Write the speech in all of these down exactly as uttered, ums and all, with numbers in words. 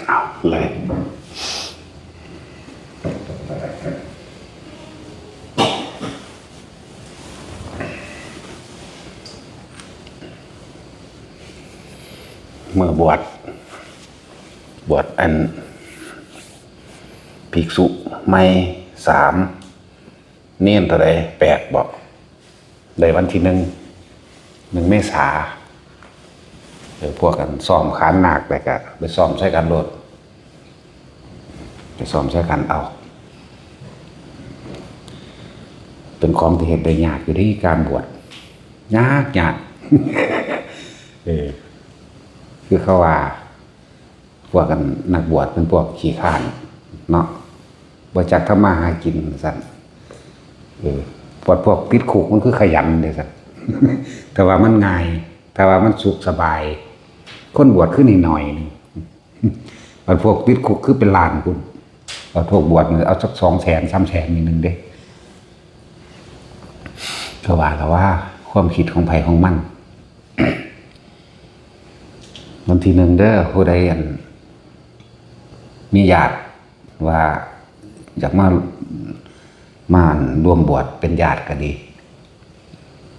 เอาเลย เมื่อบวช บวชอัน ภิกษุใหม่สาม เณรเท่าใด แปด บ่ ได้วันที่หนึ่ง หนึ่งเมษา เออ พวกกันซ้อมขานนาคไปกะไปซ้อมใส่กันโลด ไปซ้อมใส่กันเอา เป็นของที่เฮ็ดได้ยากอยู่ที่การบวช ยากยาก เออ คือเขาว่า พวกกันนักบวชเป็นพวกขี้ข้านเนาะ บ่จักทำมาหากินซั่น เออ พวก พวกติดคุกมันคือขยันเด้ซั่น แต่ว่ามันง่าย แต่ว่ามันสุขสบาย คนบวชคือนิดหน่อยหนึ่ง บัดพวกติดคุกคือเป็นล้านพุ้น บัดพวกบวชนี่เอาสักสองแสน สามแสน นิดหนึ่งเด้ ก็ว่า ก็ว่า ความคิดของไผของมัน วันที่หนึ่งเด้อ ผู้ใดอัน มีญาติว่าอยากมา มาร่วมบวชเป็นญาติก็ดี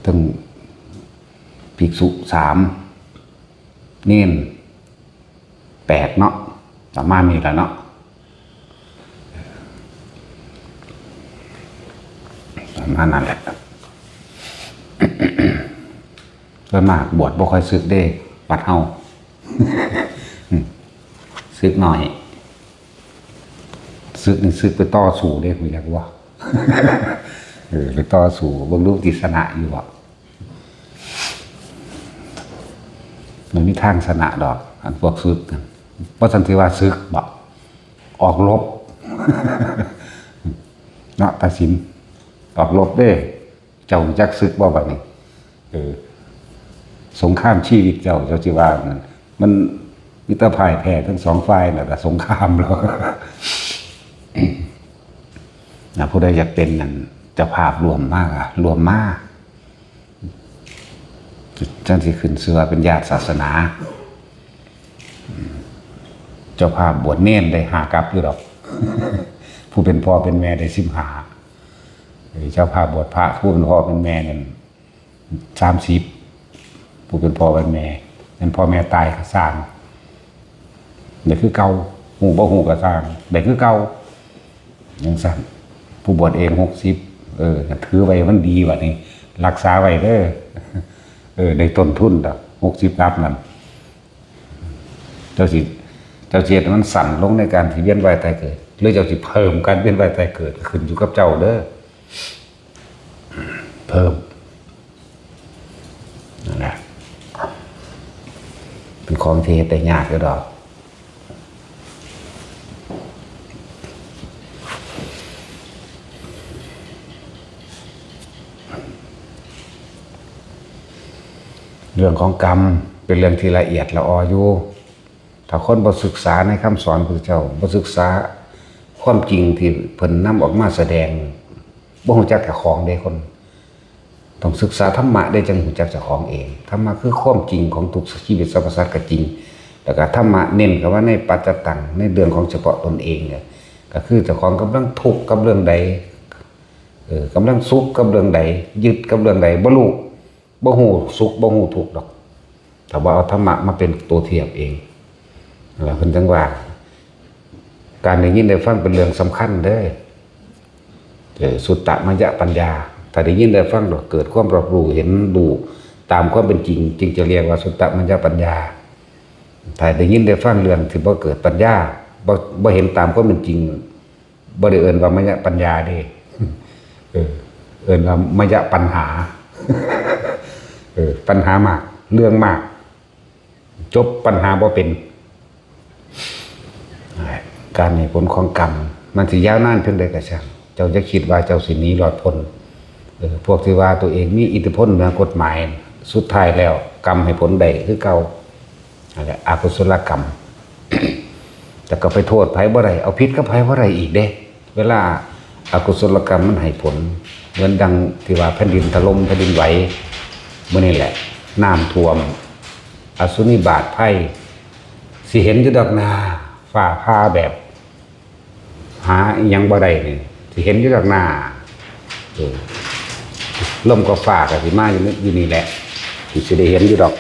ทั้งภิกษุสาม เณรแปด เนาะ ประมาณนี้แหละเนาะ ประมาณนั้นแหละ ส่วนมากบวชบ่ค่อยสึกเด้ วัดเฮา อืม สึกหน่อย สึกนี่สึกไปต่อสู้เด้ รู้จักบ่ เออ ไปต่อสู้ เบิ่งดูสิชนะอยู่บ่ มันมีทางชนะดอก อันพวกสึกนั่น บ่ซั้นสิว่าสึกบ่ ออกรบ เนาะ ตาสิน ออกรบเด้ เจ้ารู้จักสึกบ่บัดนี้ เออ สงครามชีวิตเจ้า เจ้าสิว่านั่น มันมีแต่พ่ายแพ้ทั้งสองฝ่ายน่ะ แต่สงครามแล้ว นะ ผู้ใดอยากเป็นนั่น เจ้าภาพร่วมมากอะ ร่วมมา จั่งสิขึ้นชื่อว่าเป็นญาติศาสนา เจ้าภาพบวชเณรได้ห้ากับอยู่ดอก ผู้เป็นพ่อเป็นแม่ได้สิบห้า เจ้าภาพบวชพระผู้เป็นพ่อเป็นแม่นั่นสามสิบ ผู้เป็นพ่อเป็นแม่ นั่นพ่อแม่ตายก็ซ่าง ได้คือเก่า ฮู้บ่ฮู้ก็ซ่าง ได้คือเก่า จั่งซั้น ผู้บวชเองหกสิบ เออ ถือไว้มันดีบัดนี้ รักษาไว้เด้อ เออ ได้ต้นทุนดอก หกสิบ กับนั่น เจ้าสิ เจ้าสิเฮ็ดให้มันสั้นลงในการที่เวียนว่ายตายเกิด หรือเจ้าสิเพิ่มการเวียนว่ายตายเกิด ขึ้นอยู่กับเจ้าเด้อ เพิ่ม นั่นแหละ เป็นของที่เฮ็ดได้ยากอยู่ดอก เรื่องของกรรมเป็นเรื่องที่ละเอียดละอออยู่ ถ้าคนบ่ศึกษาในคำสอนพระพุทธเจ้า บ่ศึกษาความจริงที่เพิ่นนำออกมาแสดง บ่รู้จักเจ้าของเด้คน ต้องศึกษาธรรมะได้จั่งรู้จักเจ้าของเอง ธรรมะคือความจริงของทุกชีวิตสรรพสัตว์ก็จริง แล้วก็ธรรมะเน้นเข้าว่าในปัจจตัง ในเรื่องของเฉพาะตนเองเนี่ย ก็คือเจ้าของกำลังทุกข์กับเรื่องใด เออ กำลังสุขกับเรื่องใด ยึดกับเรื่องใด บ่รู้ บ่ฮู้สุข บ่ฮู้ทุกข์ดอก ถ้าบ่เอาธรรมะมาเป็นตัวเทียบเอง แล้วเพิ่นจั่งว่า การได้ยินได้ฟังเป็นเรื่องสำคัญเด้อ เออ สุตตมยปัญญา ถ้าได้ยินได้ฟังแล้วเกิดความรอบรู้ เห็นรู้ตามความเป็นจริง จึงจะเรียกว่าสุตตมยปัญญา ถ้าได้ยินได้ฟังเรื่องที่บ่เกิดปัญญา บ่ บ่เห็นตามความเป็นจริง บ่ได้เอิ้นว่ามยปัญญาเด้ เออ เอิ้นว่ามยปัญหา เออ ปัญหามาก เรื่องมาก จบปัญหาบ่เป็น การให้ผลของกรรม มันสิยาวนานเพียงใดก็ช่าง เจ้าอย่าคิดว่าเจ้าสิหนีรอดพ้น เออ พวกที่ว่าตัวเองมีอิทธิพลเหนือกฎหมาย สุดท้ายแล้วกรรมให้ผลได้คือเก่า นั่นแหละ อกุศลกรรม แต่ก็ไปโทษไผบ่ได้ เอาผิดกับไผบ่ได้อีกเด้ เวลาอกุศลกรรมมันให้ผล เหมือนดังที่ว่าแผ่นดินถล่ม แผ่นดินไหว มื้อนี้แหละ น้ำท่วม อสุนิบาตภัย สิเห็นอยู่ดอกนา ฟ้าผ่าแบบ หาอิหยังบ่ได้นี่ สิเห็นอยู่ดอกนา เออ ลมกับฟ้าก็สิมาอยู่นี่ อยู่นี่แหละ สิได้เห็นอยู่ดอก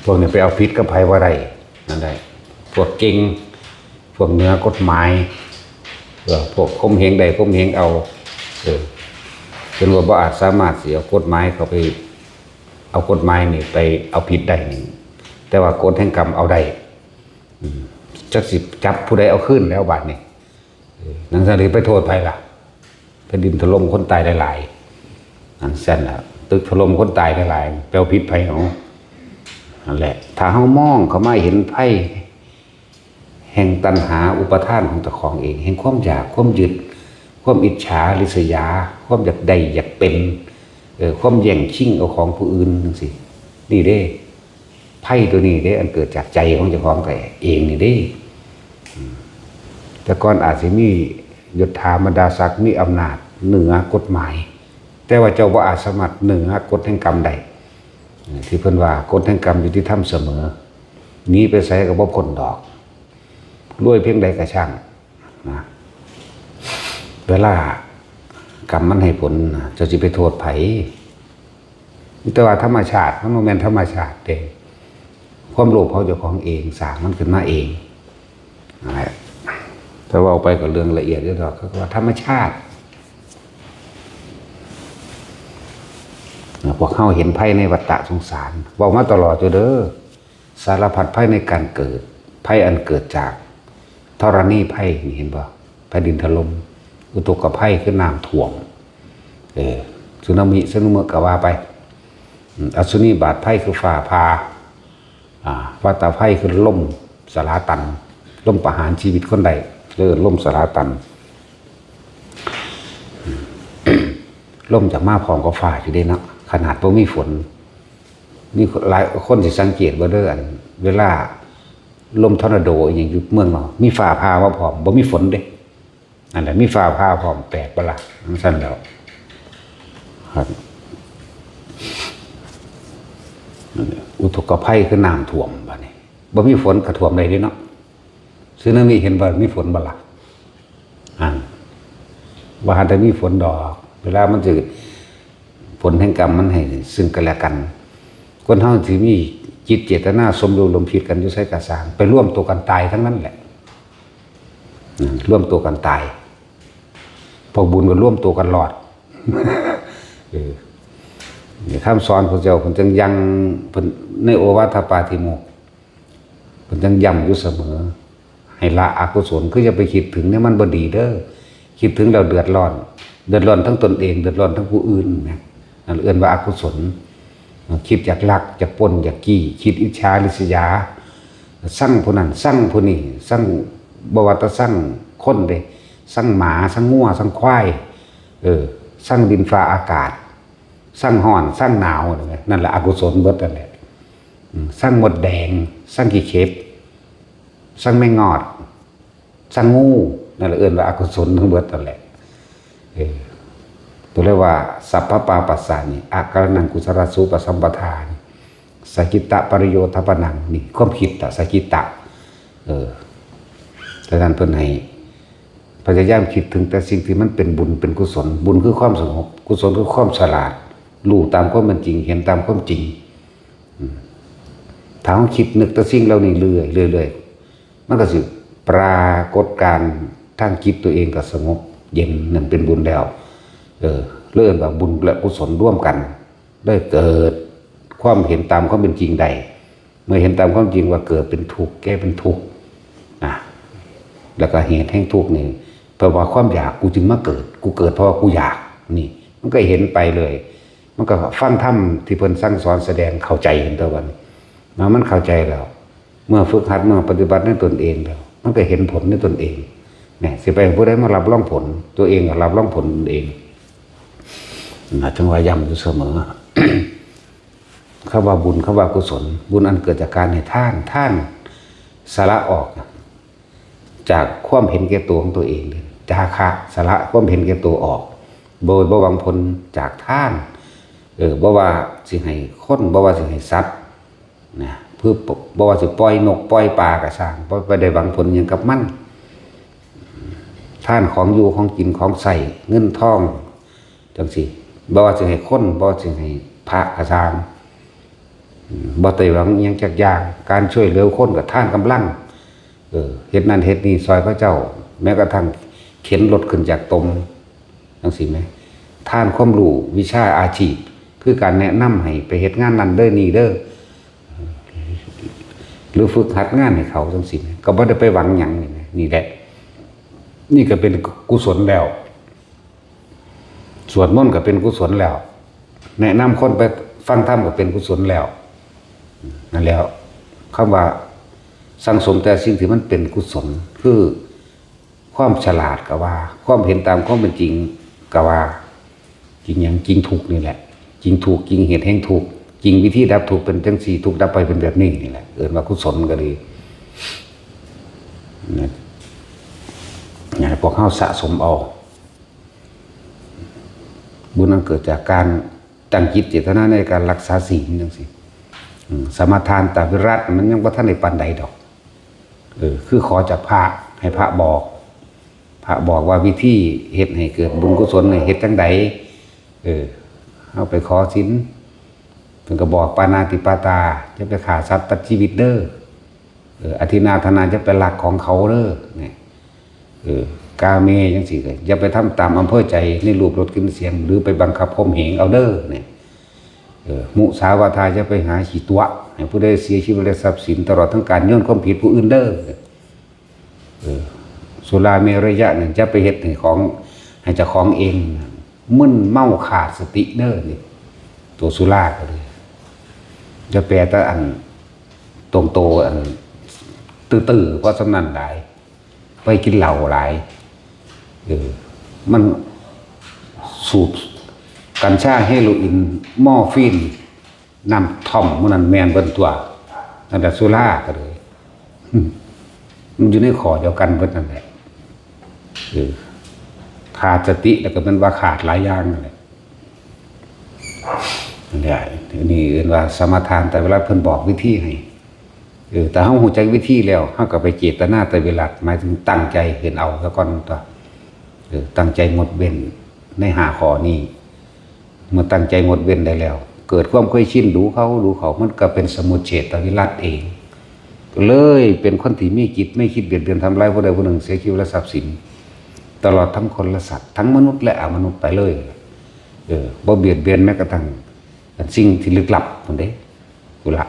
พวกนี้ไปเอาผิดกับไผบ่ได้ นั่นแหละ พวกเก่ง พวกเหนือกฎหมาย เออ พวกข่มเหงได้ข่มเหงเอา เออ จนว่าบ่อาจสามารถสิเอากฎหมายเข้าไป เอากฎหมายนี่ไปเอาผิดได้นี่ แต่ว่ากฎแห่งกรรมเอาได้ อืม จักสิจับผู้ใดเอาคืนแล้วบาดนี้ เออ หนังซั่นสิไปโทษไผล่ะ แผ่นดินถล่มคนตายหลายๆ หนังซั่นล่ะ ตึกถล่มคนตายหลายๆ ไปเอาผิดไผเอา นั่นแหละ ถ้าเฮามองเข้ามาเห็นภัย แห่งตัณหาอุปาทานของเจ้าของเอง แห่งความอยาก ความยึด ความอิจฉาริษยา ความอยากได้อยากเป็น เอ่อ ความแย่งชิงเอาของผู้อื่นจังซี้ นี่เด้ ภัยตัวนี้เด้ อันเกิดจากใจของเจ้าของเองนี่เด้ อืม แต่ก่อนอาจสิมียศถาบรรดาศักดิ์ มีอำนาจเหนือกฎหมาย แต่ว่าเจ้าบ่อาจสามารถเหนือกฎแห่งกรรมได้ เอ่อ ที่เพิ่นว่ากฎแห่งกรรมยุติธรรมเสมอ หนีไปไสก็บ่พ้นดอก รวยเพียงใดก็ช่าง นะ เวลากรรมมันให้ผลนะ เจ้าสิไปโทษไผ แต่ว่าธรรมชาติ มันบ่แม่นธรรมชาติเด้ ความโลภของเจ้าของเอง สร้างมันขึ้นมาเอง นั่นแหละ แต่เว้าไปก็เรื่องละเอียดอยู่ดอก เขาก็ว่าธรรมชาติ นะ พวกเฮาเห็นภัยในวัฏฏะสงสาร เว้ามาตลอดอยู่เด้อ สารพัดภัยในการเกิด ภัยอันเกิดจากธรณีภัยนี่ เห็นบ่ แผ่นดินถล่ม อุทกภัยคือน้ำท่วม เออ สึนามิ สึนามิก็ว่าไป อืม อัศนีบาตภัยคือฟ้าผ่า อ่า วาตภัยคือลมสลาตัน ลมประหารชีวิตคนได้ เออ ลมสลาตัน ลมจากมาพร้อมกับฟ้าอยู่เด้เนาะ ขนาดบ่มีฝน มีหลายคนสิสังเกตบ่เด้อ อัน เวลาลมทอร์นาโดอีหยังอยู่เมืองเฮา มีฟ้าผ่ามาพร้อม บ่มีฝนเด้ นั่นแหละ มีฟ้าผ่าพร้อม แปลกบ่ล่ะ จังซั่นแหล้ว ครับ อุทกภัยคือน้ำท่วมบัดนี้ บ่มีฝนก็ท่วมได้เด้เนาะ สึนามิ เห็นบ่ มีฝนบ่ล่ะ อัน บ่ทันได้มีฝนดอก เวลามันสิ ผลแห่งกรรมมันให้ซึ่งกันและกัน คนเฮาสิมีจิตเจตนาสมรู้ร่วมคิดกันอยู่ไสก็ซ่าง ไปรวมตัวกันตายทั้งนั้นแหละ อืม รวมตัวกันตาย พวกบุญก็รวมตัวกันรอด เออ นี่คำสอนพระเจ้าเพิ่นจั่งยัง เพิ่นในโอวาทปาติโมกข์ เพิ่นจั่งย้ำอยู่เสมอ ให้ละอกุศล คืออย่าไปคิดถึงเนี่ย มันบ่ดีเด้อ คิดถึงแล้วเดือดร้อน เดือดร้อนทั้งตนเอง เดือดร้อนทั้งผู้อื่นนะ นั่นเอิ้นว่าอกุศล คิดอยากลัก อยากปล้น อยากจี้ คิดอิจฉาริษยา ซังผู้นั้น ซังผู้นี้ ซัง บ่ว่าแต่ซังคนเด้ ซังหมา ซังงัว ซังควาย เออ ซังดินฟ้าอากาศ ซังร้อน ซังหนาว นั่นแหละ อกุศลเบิดนั่นแหละ อืม ซังมดแดง ซังขี้เข็บ ซังแมงงอด ซังงู นั่นแหละ เอิ้นว่าอกุศลทั้งเบิดนั่นแหละ เออ ตัวเรียกว่า สัพพปาปัสสานิ อาการนังกุศลสูปสัมปทานิ สัจจิตะปริโยธปนัง นี่ ความคิดตะ สัจจิตะ เออ ดังนั้นเพิ่นให้พยายามคิดถึงแต่สิ่งที่มันเป็นบุญเป็นกุศล บุญคือความสงบ กุศลคือความฉลาด รู้ตามความเป็นจริง เห็นตามความจริง อืม ถ้าเราคิดนึกแต่สิ่งเหล่านี้เรื่อยๆ เรื่อยๆ มันก็สิปรากฏการณ์ทางจิตตัวเองก็สงบเย็น นั่นเป็นบุญแล้ว เออ เรียกว่าบุญและกุศลร่วมกัน ได้เกิดความเห็นตามความเป็นจริงได้ เมื่อเห็นตามความจริงว่าเกิดเป็นทุกข์ แก่เป็นทุกข์ นะ แล้วก็เหตุแห่งทุกข์นี่ เพราะว่าความอยากกูจึงมาเกิด กูเกิดเพราะว่ากูอยาก นี่ มันก็เห็นไปเลย มันก็ฟังธรรมที่เพิ่นสั่งสอนแสดงเข้าใจเห็นตัววัน เมื่อมันเข้าใจแล้ว เมื่อฝึกหัด เมื่อปฏิบัติในตนเองแล้ว มันก็เห็นผลในตนเอง เนี่ย สิไปให้ผู้ใดมารับรองผล ตัวเองก็รับรองผลตนเอง นะ จั่งว่าย้ำอยู่เสมอ คำว่าบุญ คำว่ากุศล บุญอันเกิดจากการให้ทาน ทานสละออกจากความเห็นแก่ตัวของตัวเอง จาคะ สละความเห็นแก่ตัวออก โดยบ่หวังผลจากทาน เออ บ่ว่าสิให้คน บ่ว่าสิให้สัตว์ นะ เพื่อ บ่ว่าสิปล่อยนกปล่อยปลาก็ซ่าง บ่ไปได้หวังผลหยังกับมัน ทานของอยู่ของกินของใช้ เงินทองจังซี้ บ่ว่าสิให้คน บ่ว่าสิให้พระก็ซ่าง อืม บ่ได้หวังหยังจักอย่าง การช่วยเหลือคนก็ทานกำลัง เออ เฮ็ดนั่นเฮ็ดนี่ซอยเขาเจ้า แม้กระทั่งเข็นรถขึ้นจากตม จังซี้แหม ทานความรู้วิชาอาชีพ คือการแนะนำให้ไปเฮ็ดงานนั่นเด้อนี่เด้อ หรือฝึกหัดงานให้เขาจังซี้แหม ก็บ่ได้ไปหวังหยังนี่แหม นี่แหละ นี่ก็เป็นกุศลแล้ว สวดมนต์ก็เป็นกุศลแล้ว แนะนำคนไปฟังธรรมก็เป็นกุศลแล้ว นั่นแหล้ว คำว่าสั่งสมแต่สิ่งที่มันเป็นกุศล คือความฉลาดก็ว่า ความเห็นตามความเป็นจริงก็ว่า จริงหยัง จริงทุกข์นี่แหละ จริงทุกข์ จริงเหตุแห่งทุกข์ จริงวิธีดับทุกข์เป็นจังซี่ ทุกข์ดับไปเป็นแบบนี้นี่แหละ เอิ้นว่ากุศลก็ดี นะ ให้พวกเฮาสะสมเอา บุญนั้นเกิดจากการตั้งจิตเจตนาในการรักษาศีลจังซี้ อืม สมาทานตาวิรัต มันยังบ่ทันได้ปานใดดอก เออ คือขอจากพระ ให้พระบอก พระบอกว่าวิธีเฮ็ดให้เกิดบุญกุศลนี่เฮ็ดจั่งใด เออ เฮาไปขอศีล เพิ่นก็บอกปาณาติปาตา อย่าไปฆ่าสัตว์ตัดชีวิตเด้อ เออ อทินนาทานา อย่าไปลักของเขาเด้อ เนี่ย เออ กาเมจังซี้ก็อย่าไปทำตามอำเภอใจในรูปรสกลิ่นเสียง หรือไปบังคับข่มเหงเอาเด้อ เนี่ย เออ มุสาวาทา อย่าไปหาขี้ตั๋ว ให้ผู้ใดเสียชีวิตและทรัพย์สิน ตลอดทั้งการโยนความผิดผู้อื่นเด้อ เออ สุราเมรยะเนี่ยอย่าไปเฮ็ดให้ของ ให้เจ้าของเองมึนเมาขาดสติเด้อนี่ ตัวสุราก็เลย อย่าแปลแต่อันตรงโตอันตื้อๆ เพราะส่ำนั้นหลาย ไปกินเหล้าหลาย เออ มันสูบกัญชา เฮโรอีน มอร์ฟีน น้ำท่อมหมู่นั้นแม่นเบิดตัว นั่นแหละสุราก็เลย อืม มันอยู่ในข้อเดียวกันเบิดนั่นแหละ เออ ขาดสติแล้วก็แม่นว่าขาดหลายอย่างนั่นแหละ นั่นแหละ นี่เอิ้นว่าสมาทาน แต่เวลาเพิ่นบอกวิธีให้ เออ แต่เฮาฮู้จักวิธีแล้ว เฮาก็ไปเจตนาแต่เวลา หมายถึงตั้งใจเฮ็ดเอาซะก่อนตัว เออ ตั้งใจงดเว้นในห้าข้อนี้ เมื่อตั้งใจงดเว้นได้แล้ว เกิดความเคยชินดูเข้าดูเข้า มันก็เป็นสมุจเฉทวิรัตเอง ก็เลยเป็นคนที่มีจิตไม่คิดเบียดเบียนทำร้ายผู้ใดผู้หนึ่ง เสียชีวิตและทรัพย์สิน ตลอดทั้งคนและสัตว์ ทั้งมนุษย์และอมนุษย์ไปเลย เออ บ่เบียดเบียนแม้กระทั่งสิ่งที่ลึกลับพุ้นเด้ พุ้นละ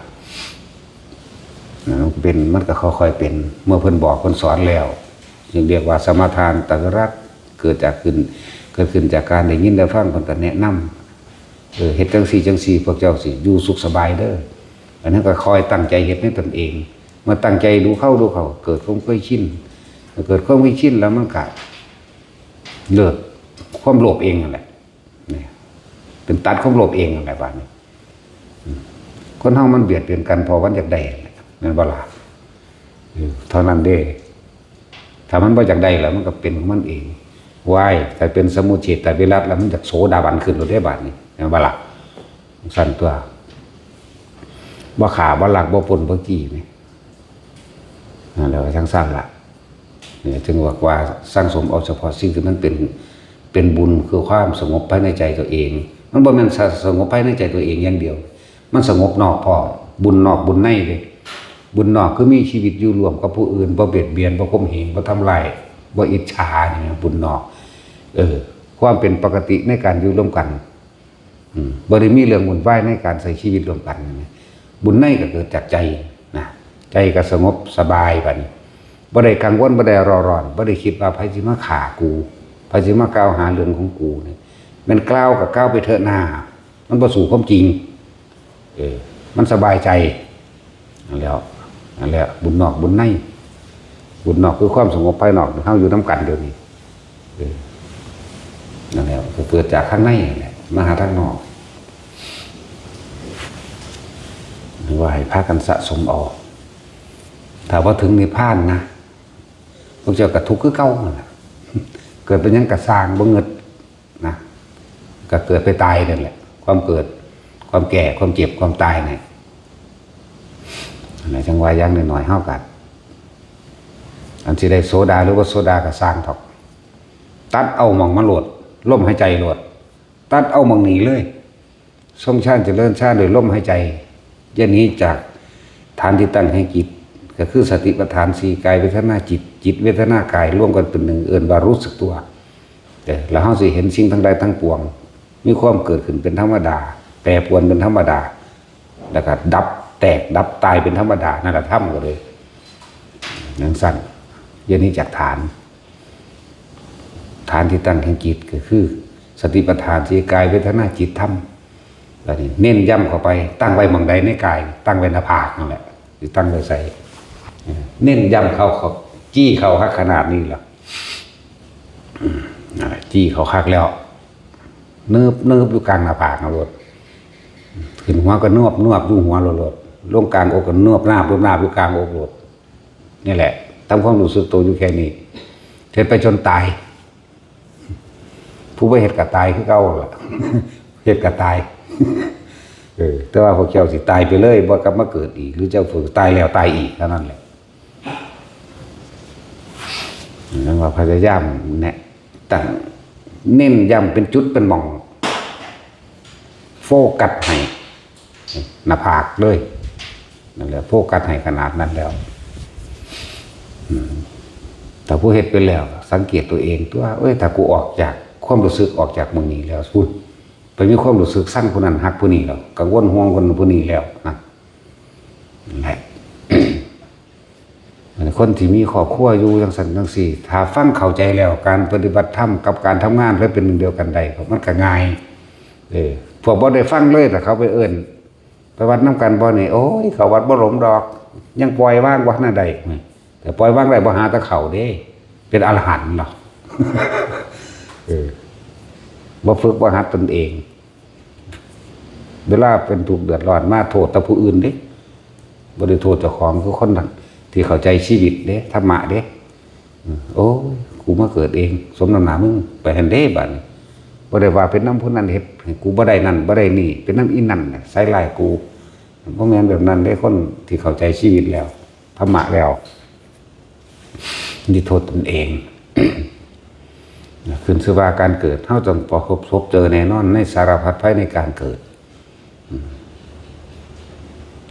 นะ มันก็เป็น มันก็ค่อยๆเป็น เมื่อเพิ่นบอกเพิ่นสอนแล้ว จึงเรียกว่าสมาทานตวิรัต เกิดจากขึ้น เกิดขึ้นจากการได้ยินได้ฟัง เพิ่นก็แนะนำ เออ เฮ็ดจังซี่จังซี่ พวกเจ้าสิอยู่สุขสบายเด้อ อันนั้นก็คอยตั้งใจเฮ็ดในตนเอง เมื่อตั้งใจดูเข้าดูเข้า เกิดความเคยชิน เกิดความเคยชินแล้วมันก็เลิกความโลภเองนั่นแหละ เนี่ย เป็นตัดความโลภเองนั่นแหละบาดนี้ อืม คนเฮามันเบียดเบียนกันเพราะมันอยากได้นั่นแหละ แม่นบ่ล่ะ? เออ เท่านั้นเด้ ถ้ามันบ่อยากได้แล้วมันก็เป็นของมันเอง ว้าย ถ้าเป็นสมุจเฉทวิรัตแล้วมันอยากโสดาบันขึ้นโลดเด้บาดนี้ แม่นบ่ล่ะ? จั่งซั้นตัว บ่ฆ่า บ่ลัก บ่ปล้น บ่จี้นี่ นั่นแหละว่าจั่งซั้นล่ะ เนี่ย จึงบอกว่าสั่งสมเอาเฉพาะสิ่งที่มันเป็น เป็นบุญ คือความสงบภายในใจตัวเอง มันบ่แม่นสะ สงบภายในใจตัวเองอย่างเดียว มันสงบนอกพร้อม บุญนอกบุญในเด้ บุญนอกคือมีชีวิตอยู่ร่วมกับผู้อื่น บ่เบียดเบียน บ่ข่มเหง บ่ทำร้าย บ่อิจฉา นี่นะ บุญนอก เออ ความเป็นปกติในการอยู่ร่วมกัน อืม บ่ได้มีเรื่องวุ่นวายในการใช้ชีวิตร่วมกันนะ บุญในก็เกิดจากใจนะ ใจก็สงบสบายบัดนี้ บ่ได้กังวล บ่ได้เร่าร้อน บ่ได้คิดว่าไผสิมาฆ่ากู ไผสิมากล่าวหาเรื่องของกูนี่ แม่นกล่าวก็กล่าวไปเถอะหน้า มันบ่สู้ความจริง เออ มันสบายใจ นั่นแหละ นั่นแหละ บุญนอกบุญใน บุญนอกคือความสงบภายนอก เฮาอยู่นำกันเดี๋ยวนี้ เออ นั่นแหละ ก็เกิดจากข้างในนั่นแหละ มาหาทางนอก ว่าให้พากันสะสมเอา ถ้าบ่ถึงนิพพานนะ พวกเจ้าก็ทุกข์คือเก่านั่นแหละ เกิดเป็นหยังก็ซ่าง บ่เงิด นะ ก็เกิดไปตายนั่นแหละ ความเกิด ความแก่ ความเจ็บ ความตายเนี่ย นะ จั่งว่าอย่างน้อยๆ เฮาก็ อันสิได้โสดาหรือบ่โสดาก็ซ่างเถาะ ตัดเอาหม่องมันโลด ลมหายใจโลด ตัดเอาหม่องนี้เลย ทรงฌานเจริญฌานด้วยลมหายใจ อย่าหนีจากฐานที่ตั้งแห่งจิต ก็คือสติปัฏฐานสี่ กายเวทนาจิต จิตเวทนากายรวมกันเป็นหนึ่ง เอิ้นว่ารู้สึกตัว เด้อ แล้วเฮาสิเห็นสิ่งทั้งหลายทั้งปวง มีความเกิดขึ้นเป็นธรรมดา แปรปรวนเป็นธรรมดา แล้วก็ดับแตกดับตายเป็นธรรมดา นั่นแหละธรรมก็เลย จั่งซั่น อย่าหนีจากฐาน ฐานที่ตั้งแห่งจิตก็คือ สติปัฏฐานสี่ กายเวทนาจิตธรรม แล้วนี่เน้นย้ำเข้าไป ตั้งไว้หม่องใดในกาย ตั้งไว้หน้าผากนั่นแหละ สิตั้งไว้ใส เน้นย้ำเข้า เขาจี้เข้าคักขนาดนี้ล่ะ นั่นแหละ จี้เข้าคักแล้ว เนิบเนิบอยู่กลางหน้าผากเอาโลด ขึ้นหัวก็นวบนวบอยู่หัวโลด ลงกลางอกก็นวบนาบนวบนาบอยู่กลางอกโลด นี่แหละ ทำความรู้สึกตัวอยู่แค่นี้ เฮ็ดไปจนตาย ผู้บ่เฮ็ดก็ตายคือเก่าล่ะ เฮ็ดก็ตาย เออ แต่ว่าพวกเจ้าสิตายไปเลย บ่กลับมาเกิดอีก หรือเจ้าฝึกตายแล้วตายอีกเท่านั้นแหละ นั่นว่าพยายามเนี่ย ตั้ง เน้นย้ำเป็นจุดเป็นหม่อง โฟกัสให้ หน้าผากเลย นั่นแหละ โฟกัสให้ขนาดนั้นแล้ว อืม ถ้าผู้เฮ็ดเป็นแล้ว สังเกตตัวเองตัว เอ้ย ถ้ากูออกจากความรู้สึก ออกจากหม่องนี้แล้ว พูด ไปมีความรู้สึกซังผู้นั้นฮักผู้นี้แล้ว กังวลห่วงคนผู้นี้แล้วนะ นั่นแหละ คนที่มีครอบครัวอยู่จั่งซั่นจั่งซี้ ถ้าฟังเข้าใจแล้ว การปฏิบัติธรรมกับการทำงานเลยเป็นหนึ่งเดียวกันได้ มันก็ง่าย เออ พวกบ่ได้ฟังเลย แต่เขาไปเอิ้น ไปวัดนำกันบ่นี่ โอ้ย เข้าวัดบ่หลมดอก ยังปล่อยวางบ่ทันได้ แต่ปล่อยวางได้บ่หาแต่เข้าเด้ เป็นอรหันต์เนาะ เออ บ่ฝึกบ่หัดตนเอง เวลาเป็นทุกข์เดือดร้อนมาโทษแต่ผู้อื่นเด้ บ่ได้โทษเจ้าของ คือคนนั้นที่เข้าใจชีวิตเด้ ธรรมะเด้ อืม โอ้ย กูมาเกิดเอง สมน้ำหน้ามึง ไปหั้นเด้ บัดนี้ บ่ได้ว่าเป็นนำผู้นั้นเฮ็ดให้กูบ่ได้นั่นบ่ได้นี่ เป็นนำอีนั่นน่ะใส่ร้ายกู บ่แม่นแบบนั้นเด้ คนที่เข้าใจชีวิตแล้ว ธรรมะแล้ว นี่โทษตนเอง ขึ้นชื่อว่าการเกิด เฮาต้องประสบพบเจอแน่นอนในสารพัดภัยในการเกิด อืม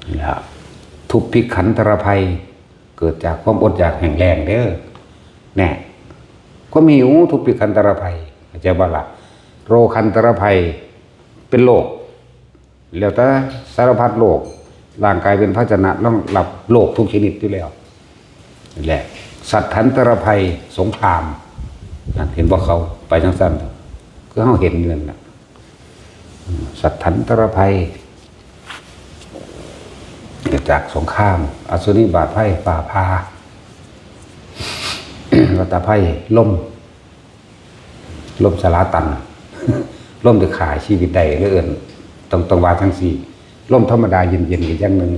นี่ล่ะ ทุพพิขันธรภัย เกิดจากความอดอยากแห้งแล้งเด้อ แน่ ความหิว ทุพพิขันธรภัย เข้าใจบ่ล่ะ โรคันธรภัย เป็นโรค แล้วแต่สารพัดโรค ร่างกายเป็นภาชนะรองรับโรคทุกชนิดอยู่แล้ว นี่แหละ สัตถันตรภัย สงคราม นั่น เห็นบ่ เขาไปจั่งซั่น คือเฮาเห็นอยู่นั่นน่ะ สัตถันตรภัย จากสงคราม อสุนิบาตภัย ฟ้าผ่า วัฏภัย ลม ลมสลาตัน ลมที่ฆ่าชีวิตได้ หรือเอิ้น ต้อง ต้องว่าจั่งซี้ ลมธรรมดาเย็นๆ อีกอย่างหนึ่ง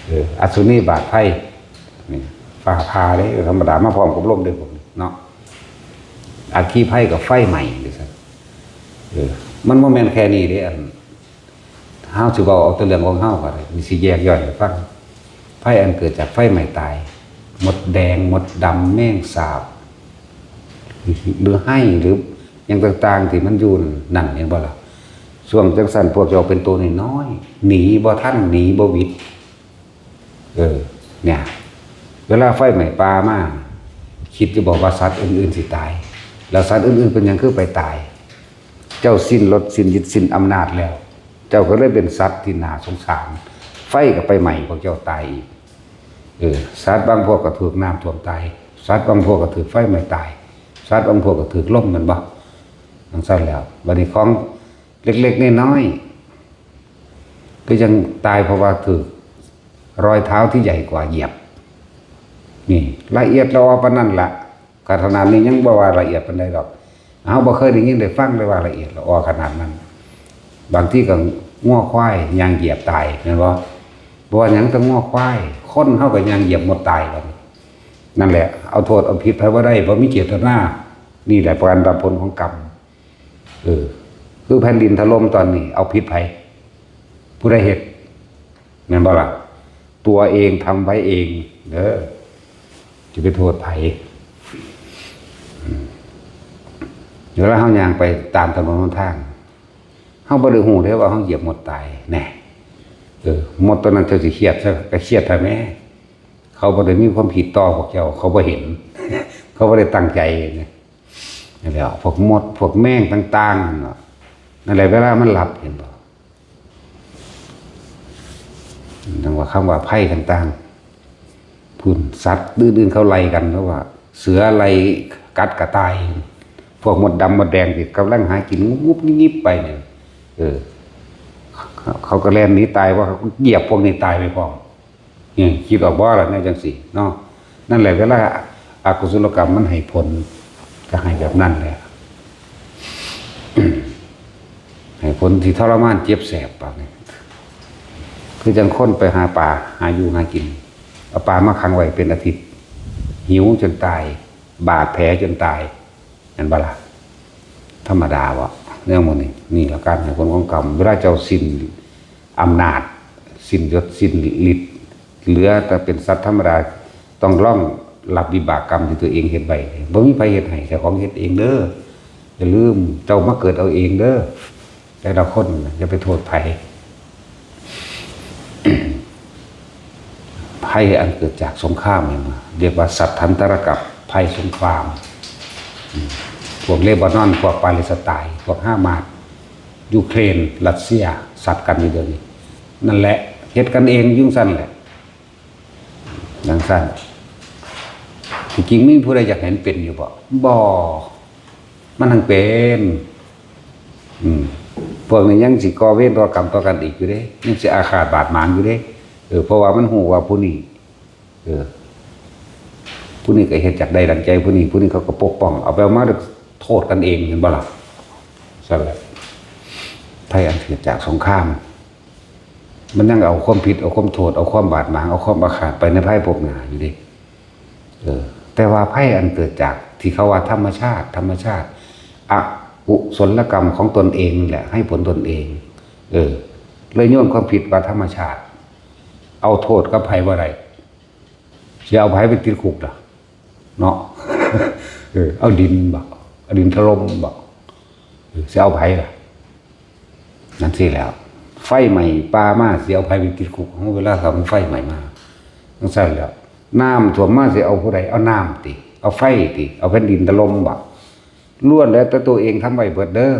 เออ อสุนิบาตภัย นี่ ฟ้าผ่าเด้ ธรรมดามาพร้อมกับลมเด้ พวกนี้เนาะ อัคคีภัยกับไฟไหม้ จั่งซั่น เออ มันบ่แม่นแค่นี้เด้ อัน เฮาสิเว้าเอาแต่เรื่องของเฮาก็ได้ มีสิแยกย่อยให้ฟัง ภัยอันเกิดจากไฟไหม้ตาย มดแดง มดดำ แมงสาบ หรือไฮ่ หรือหยังต่างๆ ที่มันอยู่นั่น เห็นบ่ล่ะ ช่วงจั่งซั่นพวกเจ้าเป็นตัวน้อยๆ หนีบ่ทัน หนีบ่หวิด เออ เนี่ย เวลาไฟไหม้ป่ามา คิดอยู่บ่ว่าสัตว์อื่นๆ สิตาย แล้วสัตว์อื่นๆ เป็นหยังคือไปตาย เจ้าสิ้นรสสิ้นฤทธิ์สิ้นอำนาจแล้ว เจ้าก็เลยเป็นสัตว์ที่น่าสงสาร ไฟก็ไปไหม้พวกเจ้าตายอีก เออ สัตว์บางพวกก็ถูกน้ำท่วมตาย สัตว์บางพวกก็ถูกไฟไหม้ตาย สัตว์บางพวกก็ถูกลม แม่นบ่ จั่งซั่นแล้ว บัดนี้ของเล็กๆ น้อยๆ ก็ยังตายเพราะว่าถูกรอยเท้าที่ใหญ่กว่าเหยียบ นี่ ละเอียดละออปานนั้นละ ขนาดนี้ยังบ่ว่าละเอียดปานใดดอก เฮาบ่เคยได้ยินได้ฟังเลยว่าละเอียดละออขนาดนั้น บางทีก็งัวควายย่างเหยียบตาย แม่นบ่ บ่ว่าหยังแต่งัวควาย คนเฮาก็ย่างเหยียบมดตายบัดนี้ นั่นแหละ เอาโทษเอาผิดไผบ่ได้ บ่มีเจตนา นี่แหละประการรับผลของกรรม เออ คือแผ่นดินถล่มตอนนี้ เอาผิดไผ ผู้ใดเฮ็ด แม่นบ่ล่ะ ตัวเองทำไว้เองเด้อ จะไปโทษไผ เวลาเฮาย่างไปตามถนนหนทาง เฮาบ่ได้ฮู้เด้ว่าเฮาเหยียบมดตายแน่ เออ มดตัวนั้นเจ้าสิเครียดซะ ก็เครียดแท้แม่ เขาบ่ได้มีความผิดต่อพวกเจ้า เขาบ่เห็น เขาบ่ได้ตั้งใจนะ นั่นแหละ พวกมด พวกแมงต่างๆ นั่นน่ะ นั่นแหละ เวลามันหลับ เห็นบ่ จั่งว่าคำว่าภัยต่างๆ พุ้น สัตว์อื่นๆ เขาไล่กัน เพราะว่าเสือไล่กัดกระต่าย พวกมดดำมดแดงที่กำลังหากินงุบๆ งิบๆ ไปเนี่ย เออ เขา เขาก็แล่นหนีตาย เพราะเขาเหยียบพวกนี้ตายไปพร้อม นี่ คิดออกบ่ล่ะ แนวจั่งซี้เนาะ นั่นแหละ เวลาอกุศลกรรมมันให้ผล ก็ให้แบบนั้นแหละ ให้ผลที่ทรมานเจ็บแสบปานนี้ คือจั่งคนไปหาปลา หาอยู่หากิน เอาปลามาขังไว้เป็นอาทิตย์ หิวจนตาย บาดแผลจนตาย แม่นบ่ล่ะ ธรรมดาบ่ เรื่องหมู่นี้ นี่ละการให้ผลของกรรม เวลาเจ้าสิ้นอำนาจ สิ้นยศ สิ้นฤทธิ์ เหลือแต่เป็นสัตว์ธรรมดา ต้องล่องรับวิบากกรรมที่ตัวเองเฮ็ดไว้ บ่มีไผเฮ็ดให้ เจ้าของเฮ็ดเองเด้อ อย่าลืม เจ้ามาเกิดเอาเองเด้อ แต่ละคนน่ะ อย่าไปโทษไผ ภัยอันเกิดจากสงครามเนี่ยนะ เรียกว่าสัตถันตรกับภัยสงคราม อืม พวกเลบานอน พวกปาเลสไตน์ พวกฮามาส ยูเครน รัสเซีย สัตว์กันอยู่เดี๋ยวนี้ นั่นแหละ เฮ็ดกันเองอยู่ซั่นแหละ จั่งซั่น ที่จริงมีผู้ใดอยากเห็นเป็นอยู่บ่ บ่ มันทั้งเป็น อืม พวกนี้ยังสิก่อเวรก่อกรรมต่อกันอีกอยู่เด้ ยังสิอาฆาตบาดหมางอยู่เด้ เออ เพราะว่ามันฮู้ว่าผู้นี้ เออ ผู้นี้ก็เฮ็ดอยากได้ดังใจผู้นี้ ผู้นี้เขาก็ปกป้อง เอาไปเอามาโทษกันเอง เห็นบ่ล่ะ ซั่นแหละ ภัยอันเกิดจากสงคราม มันยังเอาความผิด เอาความโทษ เอาความบาดหมาง เอาความอาฆาตไปในภายภพหน้าอยู่เด้ เออ แต่ว่าภัยอันเกิดจากที่เขาว่าธรรมชาติ ธรรมชาติ อกุศลกรรมของตนเองนี่แหละ ให้ผลตนเอง เออ เลยโยนความผิดว่าธรรมชาติ เอาโทษกับไผบ่ได้ สิเอาไผไปติดคุกล่ะ เนาะ เออ เอาดินบ่ เอาดินถล่มบ่ เออ สิเอาไผล่ะ นั่นสิแล้ว ไฟไหม้ป่ามา สิเอาไผไปติดคุก เวลาเขามันไฟไหม้มา จั่งซั่นแหล้ว น้ำท่วมมา สิเอาผู้ใด เอาน้ำติ เอาไฟติ เอาแผ่นดินถล่มบ่ ล้วนแล้วแต่ตัวเองทำไว้เบิดเด้อ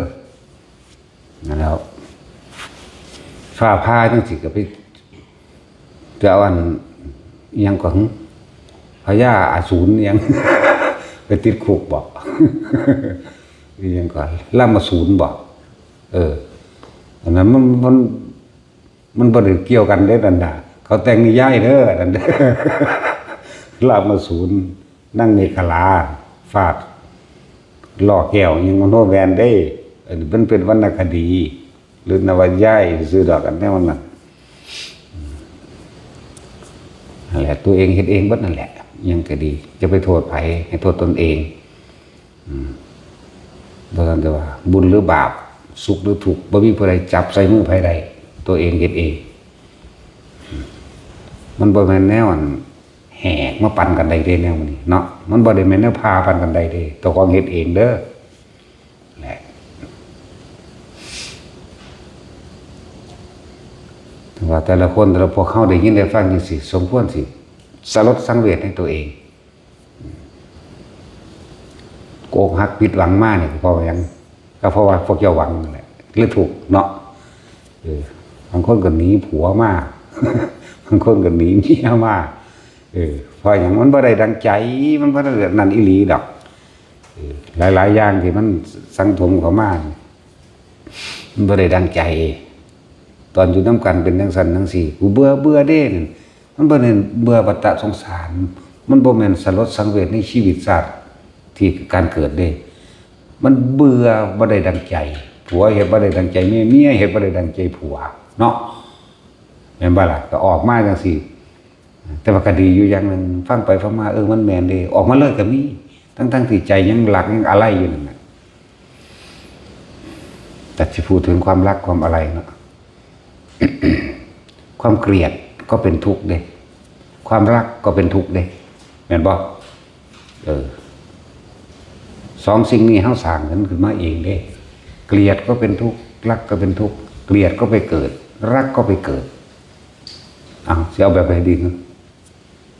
นั่นแหล้ว ฟ้าผ่าจั่งซี้ก็ไป จะเอาอัน อิหยังก่อน พญาอสูรอิหยัง ไปติดคุกบ่ อิหยังก่อน รามาสูรบ่ เออ อันนั้นมัน มัน มันบ่ได้เกี่ยวกันเด้นั่นน่ะ เขาแต่งนิยายเด้อนั่นเด้อ รามาสูร นางเมขลา ฟาด ล้อแก้วอิหยังมโนแวนเด้ อันนี้มันเป็นวรรณคดี หรือนวนิยายซื่อดอก อันแนวนั้น นั่นแหละ ตัวเองเฮ็ดเองเบิดนั่นแหละ อิหยังก็ดี จะไปโทษไผ ให้โทษตนเอง อืม บ่ทันได้ว่า บุญหรือบาป สุขหรือทุกข์ บ่มีผู้ใดจับใส่มือไผได้ ตัวเองเฮ็ดเอง อืม มันบ่แม่นแนวอันแหกมาปันกันได้เด้ แนวนี้เนาะ มันบ่ได้แม่นแนวพาปันกันได้เด้ เจ้าของเฮ็ดเองเด้อ แหละ แต่ว่าแต่ละคน แต่ละพวกเฮาได้ยินได้ฟังจั่งซี้ สมควรสิสลดสังเวชในตัวเอง อกหักผิดหวังมานี่ เพราะว่าหยัง ก็เพราะว่าพวกเจ้าหวังนั่นแหละ หรือทุกข์เนาะ เออ บางคนก็หนีผัวมา บางคนก็หนีเมียมา เออ เพราะหยัง มันบ่ได้ดังใจ มันบ่ได้นั่นอีหลีดอก เออ หลายๆ อย่างที่มันสังสมเข้ามา มันบ่ได้ดังใจ ตอนอยู่นำกันเป็นจั่งซั้นจั่งซี้ กูเบื่อ เบื่อเด้นั่น มันบ่แม่นเบื่อวัฏสงสาร มันบ่แม่นสลดสังเวชในชีวิตชาติที่การเกิดเด้ มันเบื่อบ่ได้ดังใจ ผัวเฮ็ดบ่ได้ดังใจเมีย เมียเฮ็ดบ่ได้ดังใจผัว เนาะ แม่นบ่ล่ะ ก็ออกมาจั่งซี้ แต่ว่าก็ดีอยู่อย่างหนึ่ง ฟังไปฟังมา เออ มันแม่นเด้ ออกมาเลยก็มี ทั้งๆ ที่ใจยังรักยังอาลัยอยู่นั่นน่ะ แต่สิพูดถึงความรักความอาลัยเนาะ ความเกลียด ก็เป็นทุกข์เด้ ความรักก็เป็นทุกข์เด้ แม่นบ่ เออ สองสิ่งนี้เฮาสร้างกันขึ้นมาเองเด้ เกลียดก็เป็นทุกข์ รักก็เป็นทุกข์ เกลียดก็ไปเกิด รักก็ไปเกิด เอาสิเอาแบบใดดี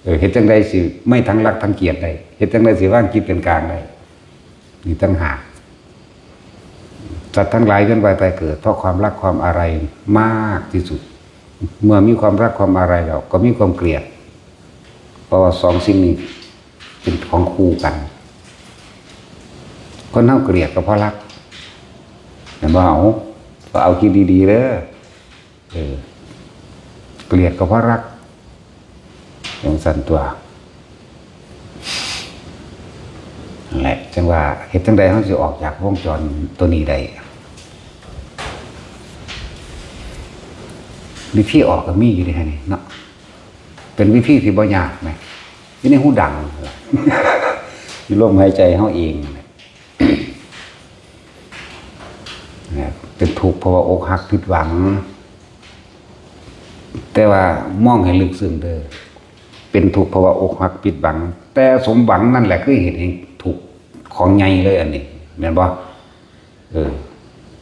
เออ เฮ็ดจั่งใดสิไม่ทั้งรักทั้งเกลียดได้ เฮ็ดจั่งใดสิวางจิตเป็นกลางได้ นี่ต่างหาก สัตว์ทั้งหลายเวียนว่ายตายเกิด เพราะความรักความอาลัยมากที่สุด เมื่อมีความรักความอาลัยแล้ว ก็มีความเกลียด เพราะว่าสองสิ่งนี้เป็นของคู่กัน คนเฮาเกลียดก็เพราะรัก เห็นบ่ เอา ก็เอาคิดดีๆเด้อ เออ เกลียดก็เพราะรัก จั่งซั่นตั๊ว นั่นแหละ จั่งว่าเฮ็ดจั่งใดเฮาสิออกจากวงจรตัวนี้ได้ วิธีออกก็มีอยู่เด้นี่เนาะ เป็นวิธีที่บ่ยากนะ อยู่ในหูดัง อยู่ลมหายใจเฮาเองนั่นแหละ นะ เป็นทุกข์เพราะว่าอกหักผิดหวัง แต่ว่ามองให้ลึกซึ้งเด้อ เป็นทุกข์เพราะว่าอกหักผิดหวัง แต่สมหวังนั่นแหละคือเหตุแห่งทุกข์ของใหญ่เลยอันนี้ แม่นบ่ เออ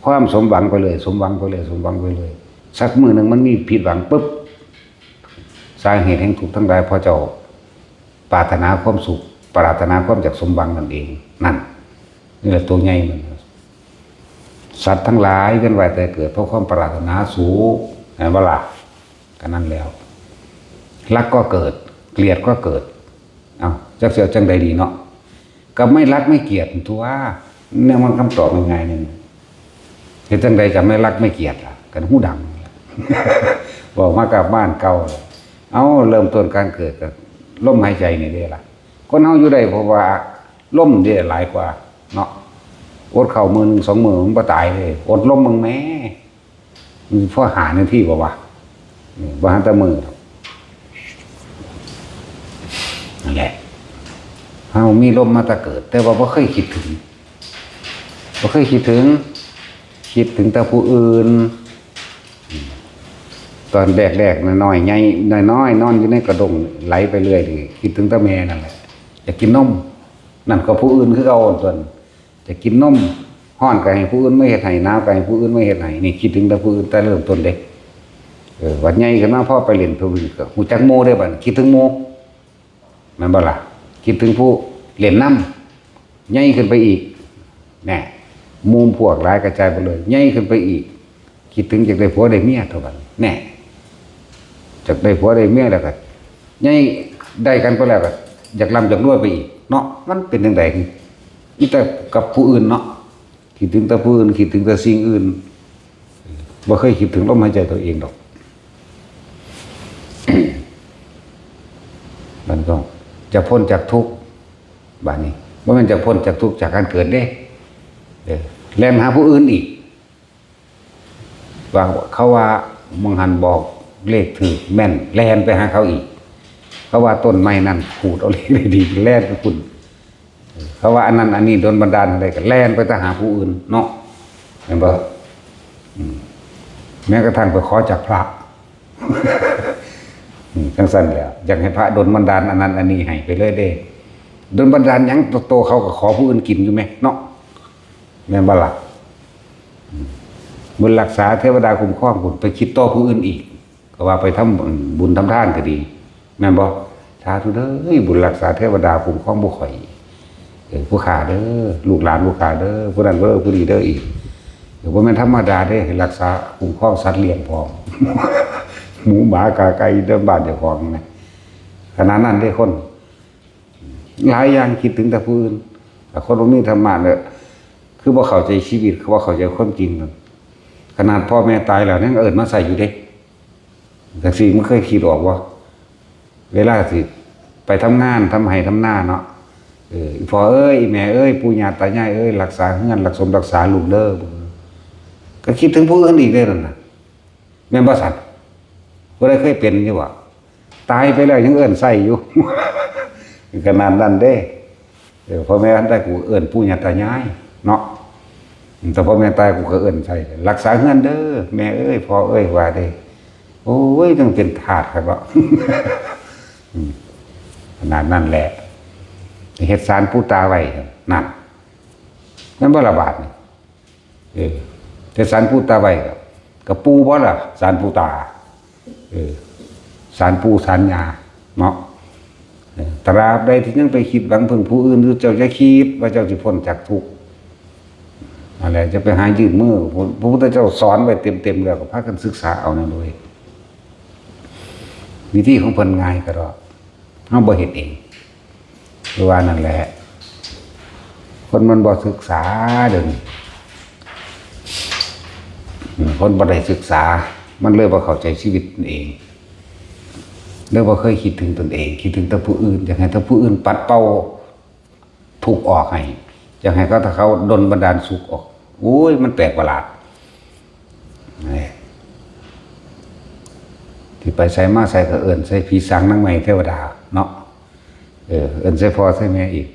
ความสมหวังไปเลย สมหวังไปเลย สมหวังไปเลย สักมื้อหนึ่งมันมีผิดหวังปุ๊บ สาเหตุแห่งทุกข์ทั้งหลาย เพราะเจ้าปรารถนาความสุข ปรารถนาความอยากสมหวังนั่นเอง นั่น นี่แหละตัวใหญ่มัน สัตว์ทั้งหลายเวียนว่ายตายเกิด เพราะความปรารถนาสูง เห็นบ่ล่ะ ก็นั่นแล้ว รักก็เกิด เกลียดก็เกิด เอา จักสิเอาจั่งใดดีเนาะ ก็ไม่รักไม่เกลียดตั๊ว เนี่ยมันคำตอบง่ายๆหนึ่ง เฮ็ดจั่งใดจะไม่รักไม่เกลียดล่ะ กันหูดัง เว้ามากับบ้านเก่า เอา เริ่มต้นการเกิดก็ลมหายใจนี่เด้ล่ะ คนเฮาอยู่ได้เพราะว่าลมเด้หลายกว่าเนาะ อดข้าวมื้อหนึ่งสองมื้อมันบ่ตายเลย อดลมมึงแหม มันพอหานาทีบ่วะ นี่บ่หันแต่มื้อดอก นั่นแหละ เฮามีลมมาแต่เกิด แต่ว่าบ่เคยคิดถึง บ่เคยคิดถึง คิดถึงแต่ผู้อื่น ตอนแรกๆน้อยๆ ใหญ่น้อยๆ นอนอยู่ในกระด้งไหลไปเรื่อยนี่ คิดถึงแต่แม่นั่นแหละ อยากกินนม นั่นก็ผู้อื่นคือเก่าตั๊ว จะกินนม ฮ้อนก็ให้ผู้อื่นมาเฮ็ดให้ หนาวก็ให้ผู้อื่นมาเฮ็ดให้ นี่คิดถึงแต่ผู้อื่นแต่เริ่มต้นเด้ เออ บัดใหญ่ขึ้นมาพอไปเล่นผู้อื่นก็ฮู้จักหมู่เด้บัดนี้ คิดถึงหมู่ แม่นบ่ล่ะ คิดถึงผู้เล่นนำ ใหญ่ขึ้นไปอีก แน่ หมู่พวกหลายกระจายไปเลย ใหญ่ขึ้นไปอีก คิดถึงอยากได้ผัวได้เมียเท่านั้น แน่ อยากได้ผัวได้เมียแล้วก็ ใหญ่ได้กันไปแล้วก็ อยากร่ำอยากรวยไปอีกเนาะ มันเป็นจั่งใด มีแต่กับผู้อื่นเนาะ คิดถึงแต่ผู้อื่น คิดถึงแต่สิ่งอื่น บ่เคยคิดถึงลมหายใจตัวเองดอก มันก็จะพ้นจากทุกข์ บาดนี้ บ่แม่นจะพ้นจากทุกข์จากการเกิดเด้ เออ แล่นหาผู้อื่นอีก ว่าเขาว่าหม่องหั้นบอกเลขถูกแม่น แล่นไปหาเขาอีก เขาว่าต้นไม้นั่นขูดเอาเลขได้ดี แล่นไปพุ้น เขาว่าอันนั้นอันนี้ดลบันดาลอะไรก็แล่นไปแต่หาผู้อื่นเนาะ เห็นบ่ อืม แม้กระทั่งไปขอจากพระ อืม จั่งซั่นแหละ อยากให้พระดลบันดาลอันนั้นอันนี้ให้ไปเลยเด้ ดลบันดาลหยัง โตๆเขาก็ขอผู้อื่นกินอยู่แหมเนาะ แม่นบ่ล่ะ อืม บุญรักษาเทวดาคุ้มครองพุ้น ไปคิดต่อผู้อื่นอีก ก็ว่าไปทำบุญทำทานก็ดี แม่นบ่ สาธุเด้อ บุญรักษาเทวดาคุ้มครองผู้ข้อย เออ ผู้ข้าเด้อ ลูกหลานผู้ข้าเด้อ ผู้นั้นเด้อ ผู้นี้เด้ออีก เออ บ่แม่นธรรมดาเด้ รักษาคุ้มครองสัตว์เลี้ยงพร้อม หมูหมากาไก่เดิมบ้านเจ้าของนะ ขนาดนั้นเด้คน หลายอย่างคิดถึงแต่ผู้อื่น แต่คนบ่มีธรรมะเนี่ย คือบ่เข้าใจชีวิต คือบ่เข้าใจความจริงนั่น ขนาดพ่อแม่ตายแล้วยังเอิ้นมาใส่อยู่เด้ จั่งซี้ มึงเคยคิดออกบ่ เวลาสิไปทำงาน ทำไร่ทำนาเนาะ เออ อีพ่อเอ้ย อีแม่เอ้ย ปู่ย่าตายายเอ้ย รักษาเฮือน รักสมรักษาลูกเด้อ ก็คิดถึงผู้อื่นอีกเด้อนั่นน่ะ แม่นบ่ซั่น ผู้ใดเคยเป็นอยู่บ่ ตายไปแล้วยังเอิ้นใส่อยู่ ขนาดนั้นเด้ เออ พ่อแม่ทันได้กูเอิ้นปู่ย่าตายายเนาะ แต่พ่อแม่ตายกูก็เอิ้นใส่ รักษาเฮือนเด้อ แม่เอ้ย พ่อเอ้ย ว่าเด้ โอ้ย จั่งเป็นธาตุคักเนาะ อืม ขนาดนั้นแหละ เฮ็ดศาลปู่ตาไว้ นั่น แม่นบ่ล่ะบาดนี่ เออ เฮ็ดศาลปู่ตาไว้ ก็ปู่บ่ล่ะ ศาลปู่ตา เออ ศาลปู่ศาลย่า เนาะ เออ ตราบใดที่ยังไปคิดหวังพึ่งผู้อื่นอยู่ เจ้าอย่าคิดว่าเจ้าสิพ้นจากทุกข์ นั่นแหละ จะไปหายื่นมือ พระ พระพุทธเจ้าสอนไว้เต็มๆแล้ว ก็พากันศึกษาเอานั่นเว้ย วิธีของเพิ่นง่ายกะดอก เฮาบ่เฮ็ดเอง คือว่านั่นแหละ คนมันบ่ศึกษาเดี๋ยวนี้ อืม คนบ่ได้ศึกษา มันเลยบ่เข้าใจชีวิตตนเอง เลยบ่เคยคิดถึงตนเอง คิดถึงแต่ผู้อื่น อยากให้แต่ผู้อื่นปัดเป่าทุกข์ออกให้ อยากให้เขา ถ้าเขาดลบันดาลสุขออก โอ้ย มันแปลกประหลาด นี่ ที่ไปไสมาไสก็เอิ้นใส่ผีสางนางไม้เทวดาเนาะ เออ เอิ้นใส่พ่อใส่แม่อีก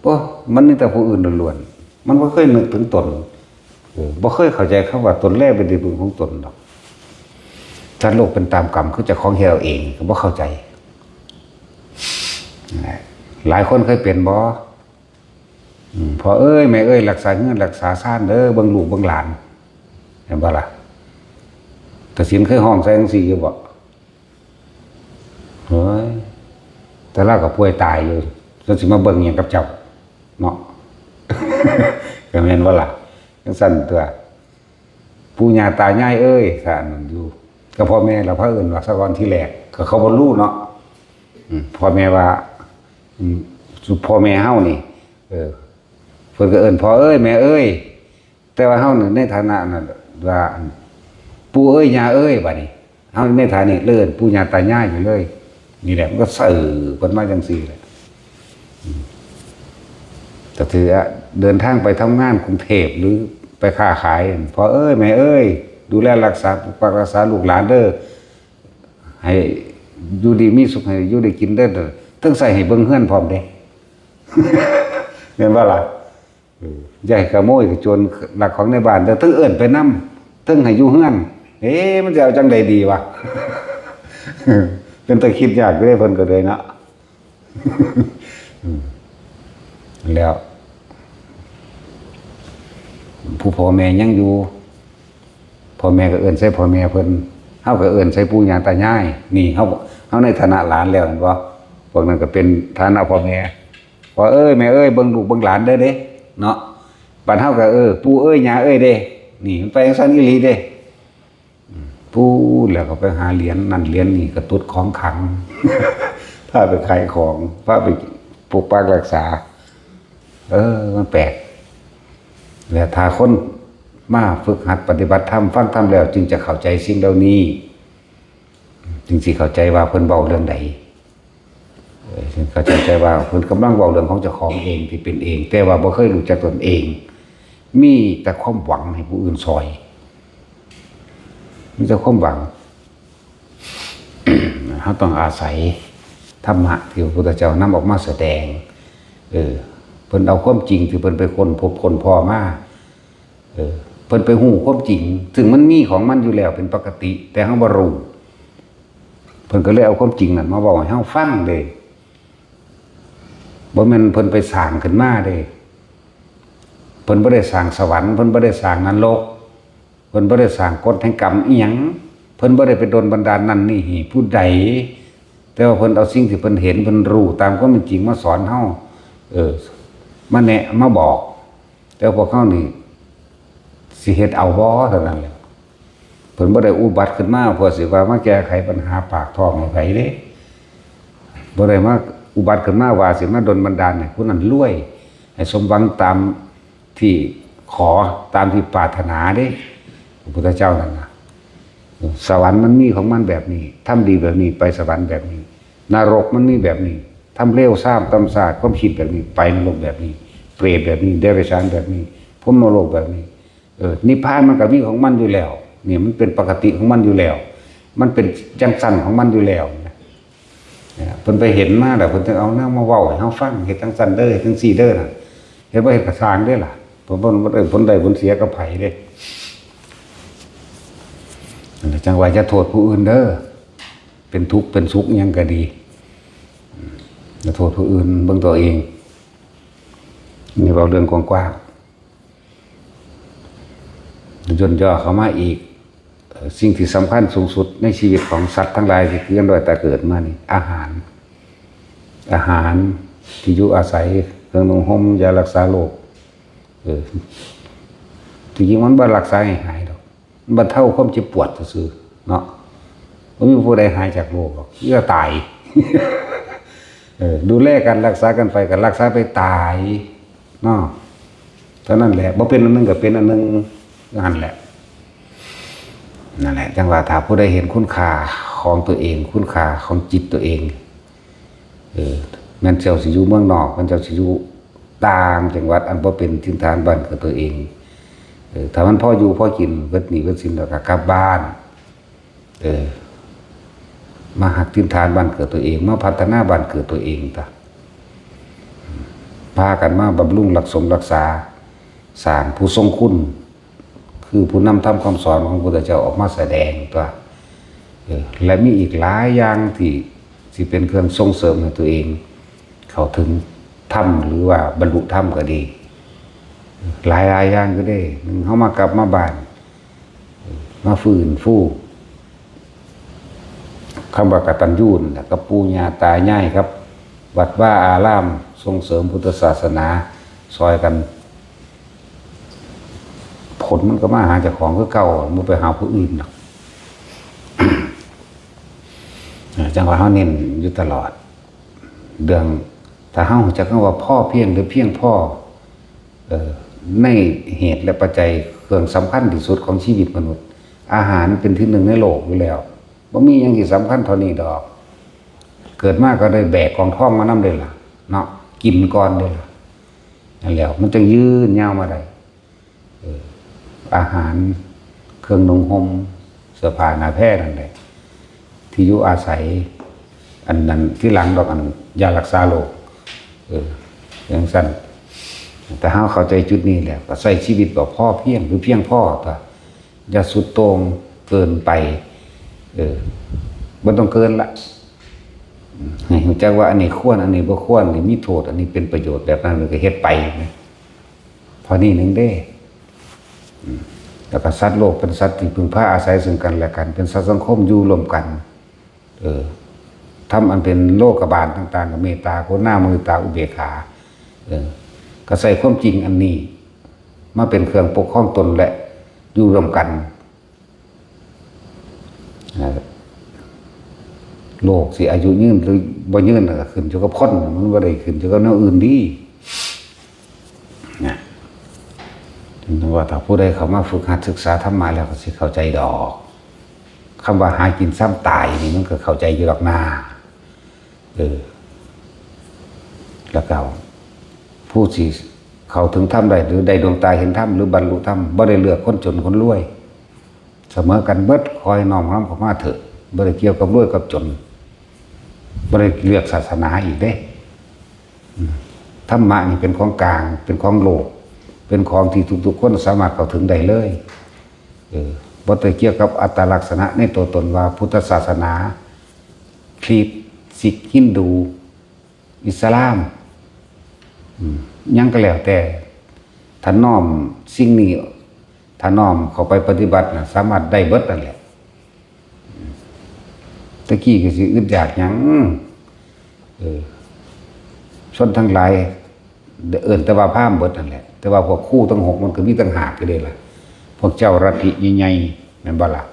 โอ้ มันมีแต่ผู้อื่นล้วนๆ มันบ่เคยนึกถึงตน เออ บ่เคยเข้าใจคำว่าตนแลเป็นที่พึ่งของตนดอก สัตว์โลกเป็นตามกรรม คือเจ้าของเฮ็ดเอาเอง ก็บ่เข้าใจ หลายคนเคยเป็นบ่ อืม พ่อเอ้ย แม่เอ้ย รักษาเฮือนรักษาซานเด้อ เบิ่งลูกเบิ่งหลาน เห็นบ่ล่ะ ตาสินเคยฮ้องใส่จั่งซี้อยู่บ่ เฮ้ย แต่ลาวก็ป่วยตายอยู่ จนสิมาเบิ่งหยังกับเจ้า เนาะ ก็แม่นบ่ล่ะ จั่งซั้นตั่ว ปู่ย่าตายายเอ้ย ซะนั่นอยู่ ก็พ่อแม่ล่ะ พาเอิ้นว่าซะก่อนทีแรก ก็เขาบ่รู้เนาะ อืม พ่อแม่ว่า อืม สุพ่อแม่เฮานี่ เออ เพิ่นก็เอิ้นพ่อเอ้ย แม่เอ้ย แต่ว่าเฮานี่ในฐานะนั้นว่า ปู่เอ้ย ย่าเอ้ย บัดนี้ เฮาในฐานะนี้เลยเอิ้นปู่ย่าตายายอยู่เลย นี่แหละ มันก็สืบกันมาจั่งซี้แหละ อืม ก็ถือว่าเดินทางไปทำงานกรุงเทพฯ หรือไปค้าขาย พ่อเอ้ย แม่เอ้ย ดูแลรักษา ปกปักรักษาลูกหลานเด้อ ให้อยู่ดีมีสุข ให้อยู่ได้กินเด้อ เทิงใส่ให้เบิ่งเฮือนพร้อมเด้ แม่นบ่ล่ะ เออ อย่าให้ขโมยขโจรลักของในบ้าน แต่เทิงเอิ้นไปนำ เทิงให้อยู่เฮือน เอ๊ะ มันจะเอาจั่งใดดีวะ เป็นตาคิดยากอยู่เด้ เพิ่นก็เลยเนาะ อืม แล้ว ผู้พ่อแม่ยังอยู่ พ่อแม่ก็เอิ้นใส่พ่อแม่เพิ่น เฮาก็เอิ้นใส่ปู่ย่าตายาย นี่เฮา เฮาในฐานะหลานแล้ว เห็นบ่ พวกนั้นก็เป็นฐานะพ่อแม่ พ่อเอ้ย แม่เอ้ย เบิ่งลูกเบิ่งหลานเด้อเด้ เนาะ บัดเฮาก็ เออ ปู่เอ้ย ย่าเอ้ยเด้ นี่มันไปจั่งซั้นอีหลีเด้ อืม พูดแล้วก็ไปหาเหรียญนั่นเหรียญนี่ กระตุ้ดของขลัง พาไปขายของ พาไปปกปักรักษา เออ มันแปลก และถ้าคนมาฝึกหัดปฏิบัติธรรม ฟังธรรมแล้ว จึงจะเข้าใจสิ่งเหล่านี้ จึงสิเข้าใจว่าเพิ่นเว้าเรื่องใด เอ่อ เข้าใจว่าเพิ่นกำลังเว้าเรื่องของเจ้าของเองที่เป็นเอง แต่ว่าบ่เคยรู้จักตนเอง มีแต่ความหวังให้ผู้อื่นซอย มีแต่ความหวัง เราต้องอาศัยธรรมะที่พระพุทธเจ้านำออกมาแสดง เออ เพิ่นเอาความจริงที่เพิ่นไปค้นพบค้นพ้อมา เออ เพิ่นไปฮู้ความจริง ซึ่งมันมีของมันอยู่แล้วเป็นปกติ แต่เราบ่รู้ เพิ่นก็เลยเอาความจริงนั้นมาเว้าให้เราฟังเด้ บ่แม่นเพิ่นไปสร้างขึ้นมาเด้ เพิ่นบ่ได้สร้างสวรรค์ เพิ่นบ่ได้สร้างนรก เพิ่นบ่ได้สร้างกฎแห่งกรรมอิหยัง เพิ่นบ่ได้ไปดลบันดาลนั่นนี่ให้ผู้ใด แต่ว่าเพิ่นเอาสิ่งที่เพิ่นเห็น เพิ่นรู้ตามความเป็นจริงมาสอนเรา เออ มาแนะ มาบอก แต่พวกเรานี่ สิเฮ็ดเอาบ่เท่านั้นแหละ เพิ่นบ่ได้อุบัติขึ้นมาเพื่อสิว่ามาแก้ไขปัญหาปากท้องให้ไผเด้ บ่ได้มาอุบัติขึ้นมาว่าสิมาดลบันดาลให้ผู้นั้นรวย ให้สมหวังตามที่ขอ ตามที่ปรารถนาเด้ พระพุทธเจ้านั่นน่ะ สวรรค์มันมีของมันแบบนี้ ทำดีแบบนี้ไปสวรรค์แบบนี้ นรกมันมีแบบนี้ ทำเลวทรามต่ำซามความคิดแบบนี้ ไปนรกแบบนี้ เปรตแบบนี้ เดรัจฉานแบบนี้ พรหมโลกแบบนี้ เออ นิพพานมันก็มีของมันอยู่แล้ว นี่มันเป็นปกติของมันอยู่แล้ว มันเป็นจั่งซั้นของมันอยู่แล้วนะ เนี่ย เพิ่นไปเห็นมาแล้ว เพิ่นถึงเอาแนวมาเว้าให้เราฟัง เฮ็ดจั่งซั้นเด้อ เฮ็ดจั่งซี้เด้อน่ะ เฮ็ดบ่เฮ็ดก็ซ่างเด้อล่ะ เพิ่น เพิ่น เพิ่นได้ผลเสียกับไผเด้ นั่นแหละ จั่งว่าอย่าโทษผู้อื่นเด้อ เป็นทุกข์เป็นสุขอิหยังก็ดี อย่าโทษผู้อื่น เบิ่งตัวเอง นี่เว้าเรื่องกว้างๆ ย่นย่อเข้ามาอีก เอ่อ สิ่งที่สำคัญสูงสุดในชีวิตของสัตว์ทั้งหลายที่เกิดมานี่ อาหาร อาหาร ที่อยู่อาศัย เครื่องนุ่งห่ม ยารักษาโรค เออ ที่จริงมันบ่รักษาให้หายดอก มันบรรเทาความเจ็บปวดซื่อๆ เนาะ บ่มีผู้ใดหายจากโรคหรอก มีแต่ตาย เออ ดูแลกัน รักษากันไป ก็รักษาไปตาย เนาะ เท่านั้นแหละ บ่เป็นอันหนึ่งก็เป็นอันหนึ่ง นั่นแหละ นั่นแหละ จั่งว่าถ้าผู้ใดเห็นคุณค่าของตัวเอง คุณค่าของจิตตัวเอง เออ แม่นเจ้าสิอยู่เมืองนอก แม่นเจ้าสิอยู่ต่างจังหวัด อันบ่เป็นถิ่นฐานบ้านเกิดตัวเอง เออ ถ้ามันพออยู่พอกิน เบิดหนี้เบิดสินแล้วก็กลับบ้าน เออ มาฮักถิ่นฐานบ้านเกิดตัวเอง มาพัฒนาบ้านเกิดตัวเองตะ พากันมาบำรุงรักสมรักษา สร้างผู้ทรงคุณ คือผู้นำธรรมคำสอนของพระพุทธเจ้าออกมาแสดงตะ เออ และมีอีกหลายอย่างที่สิเป็นเครื่องส่งเสริมให้ตัวเอง เข้าถึงธรรมหรือว่าบรรลุธรรมก็ดี หลายๆ อย่างอยู่เด้ หนึ่ง เฮามากลับมาบ้าน มาฟื้นฟู คำว่ากตัญญูนั่นแหละ กับปู่ย่าตายาย กับวัดวาอาราม ส่งเสริมพุทธศาสนา ซอยกัน ผลมันก็มาหาเจ้าของคือเก่า บ่ไปหาผู้อื่นดอก จั่งว่าเฮาเน้นอยู่ตลอด เรื่อง ถ้าเฮารู้จักคำว่าพอเพียงหรือเพียงพอ เอ่อ ในเหตุและปัจจัยเครื่องสำคัญที่สุดของชีวิตมนุษย์ อาหารเป็นที่หนึ่งในโลกอยู่แล้ว บ่มีหยังที่สำคัญเท่านี้ดอก เกิดมาก็ได้แบกกองท้องมานำเด้ล่ะ เนาะ กินก่อนเด้ล่ะ นั่นแหละ มันจั่งยืนยาวมาได้ เออ อาหาร เครื่องนุ่งห่ม เสื้อผ้าหน้าแพรนั่นแหละ ที่อยู่อาศัย อันนั้นทีหลังดอก อันยารักษาโรค เออ จั่งซั้น แต่เฮาเข้าใจจุดนี้แล้ว ก็ใช้ชีวิตแบบพอเพียงหรือเพียงพอตะ อย่าสุดโต่งเกินไป เออ บ่ต้องเกินละ ให้รู้จักว่าอันนี้ควร อันนี้บ่ควร อันนี้มีโทษ อันนี้เป็นประโยชน์ แบบนั้นก็เฮ็ดไปนะ เท่านี้หนึ่งเด้ อืม แล้วก็สัตว์โลกเป็นสัตว์ที่พึ่งพาอาศัยซึ่งกันและกัน เป็นสัตว์สังคมอยู่ร่วมกัน เออ ธรรมอันเป็นโลกบาลต่างๆ ก็เมตตา กรุณา มุทิตา อุเบกขา เออ ก็ใช้ความจริงอันนี้ มาเป็นเครื่องปกครองตนและอยู่ร่วมกัน เอ่อ โลกสิอายุยืนหรือบ่ยืนน่ะก็ขึ้นอยู่กับคน มันบ่ได้ขึ้นอยู่กับแนวอื่นดี นะ ถึงว่าถ้าผู้ใดเข้ามาฝึกหัดศึกษาธรรมะแล้วก็สิเข้าใจดอก คำว่าหากินซ้ำตายนี่มันก็เข้าใจอยู่ดอกนา เออ แล้วก็ผู้สิเข้าถึงธรรมได้ หรือได้ดวงตาเห็นธรรม หรือบรรลุธรรม บ่ได้เลือกคนจนคนรวย เสมอกันเบิด ขอให้น้อมรับเข้ามาเถอะ บ่ได้เกี่ยวกับรวยกับจน บ่ได้เลือกศาสนาอีกเด้ อืม ธรรมะนี่เป็นของกลาง เป็นของโลก เป็นของที่ทุกๆ คนสามารถเข้าถึงได้เลย เออ บ่ได้เกี่ยวกับอัตลักษณะในตัวตนว่าพุทธศาสนา คริสต์ ซิก ฮินดู อิสลาม อืม หยังก็แล้วแต่ ถ้าน้อมสิ่งนี้ ถ้าน้อมเข้าไปปฏิบัติน่ะ สามารถได้เบิดนั่นแหละ ตะกี้ก็สิอึดอยากหยัง เออ ชนทั้งหลาย เอิ้นแต่ว่าพราหมณ์เบิดนั่นแหละ แต่ว่าพวกครูทั้งหกมันก็มีต่างหากอยู่เด้ล่ะ พวกเจ้าลัทธิใหญ่ๆ แม่นบ่ล่ะ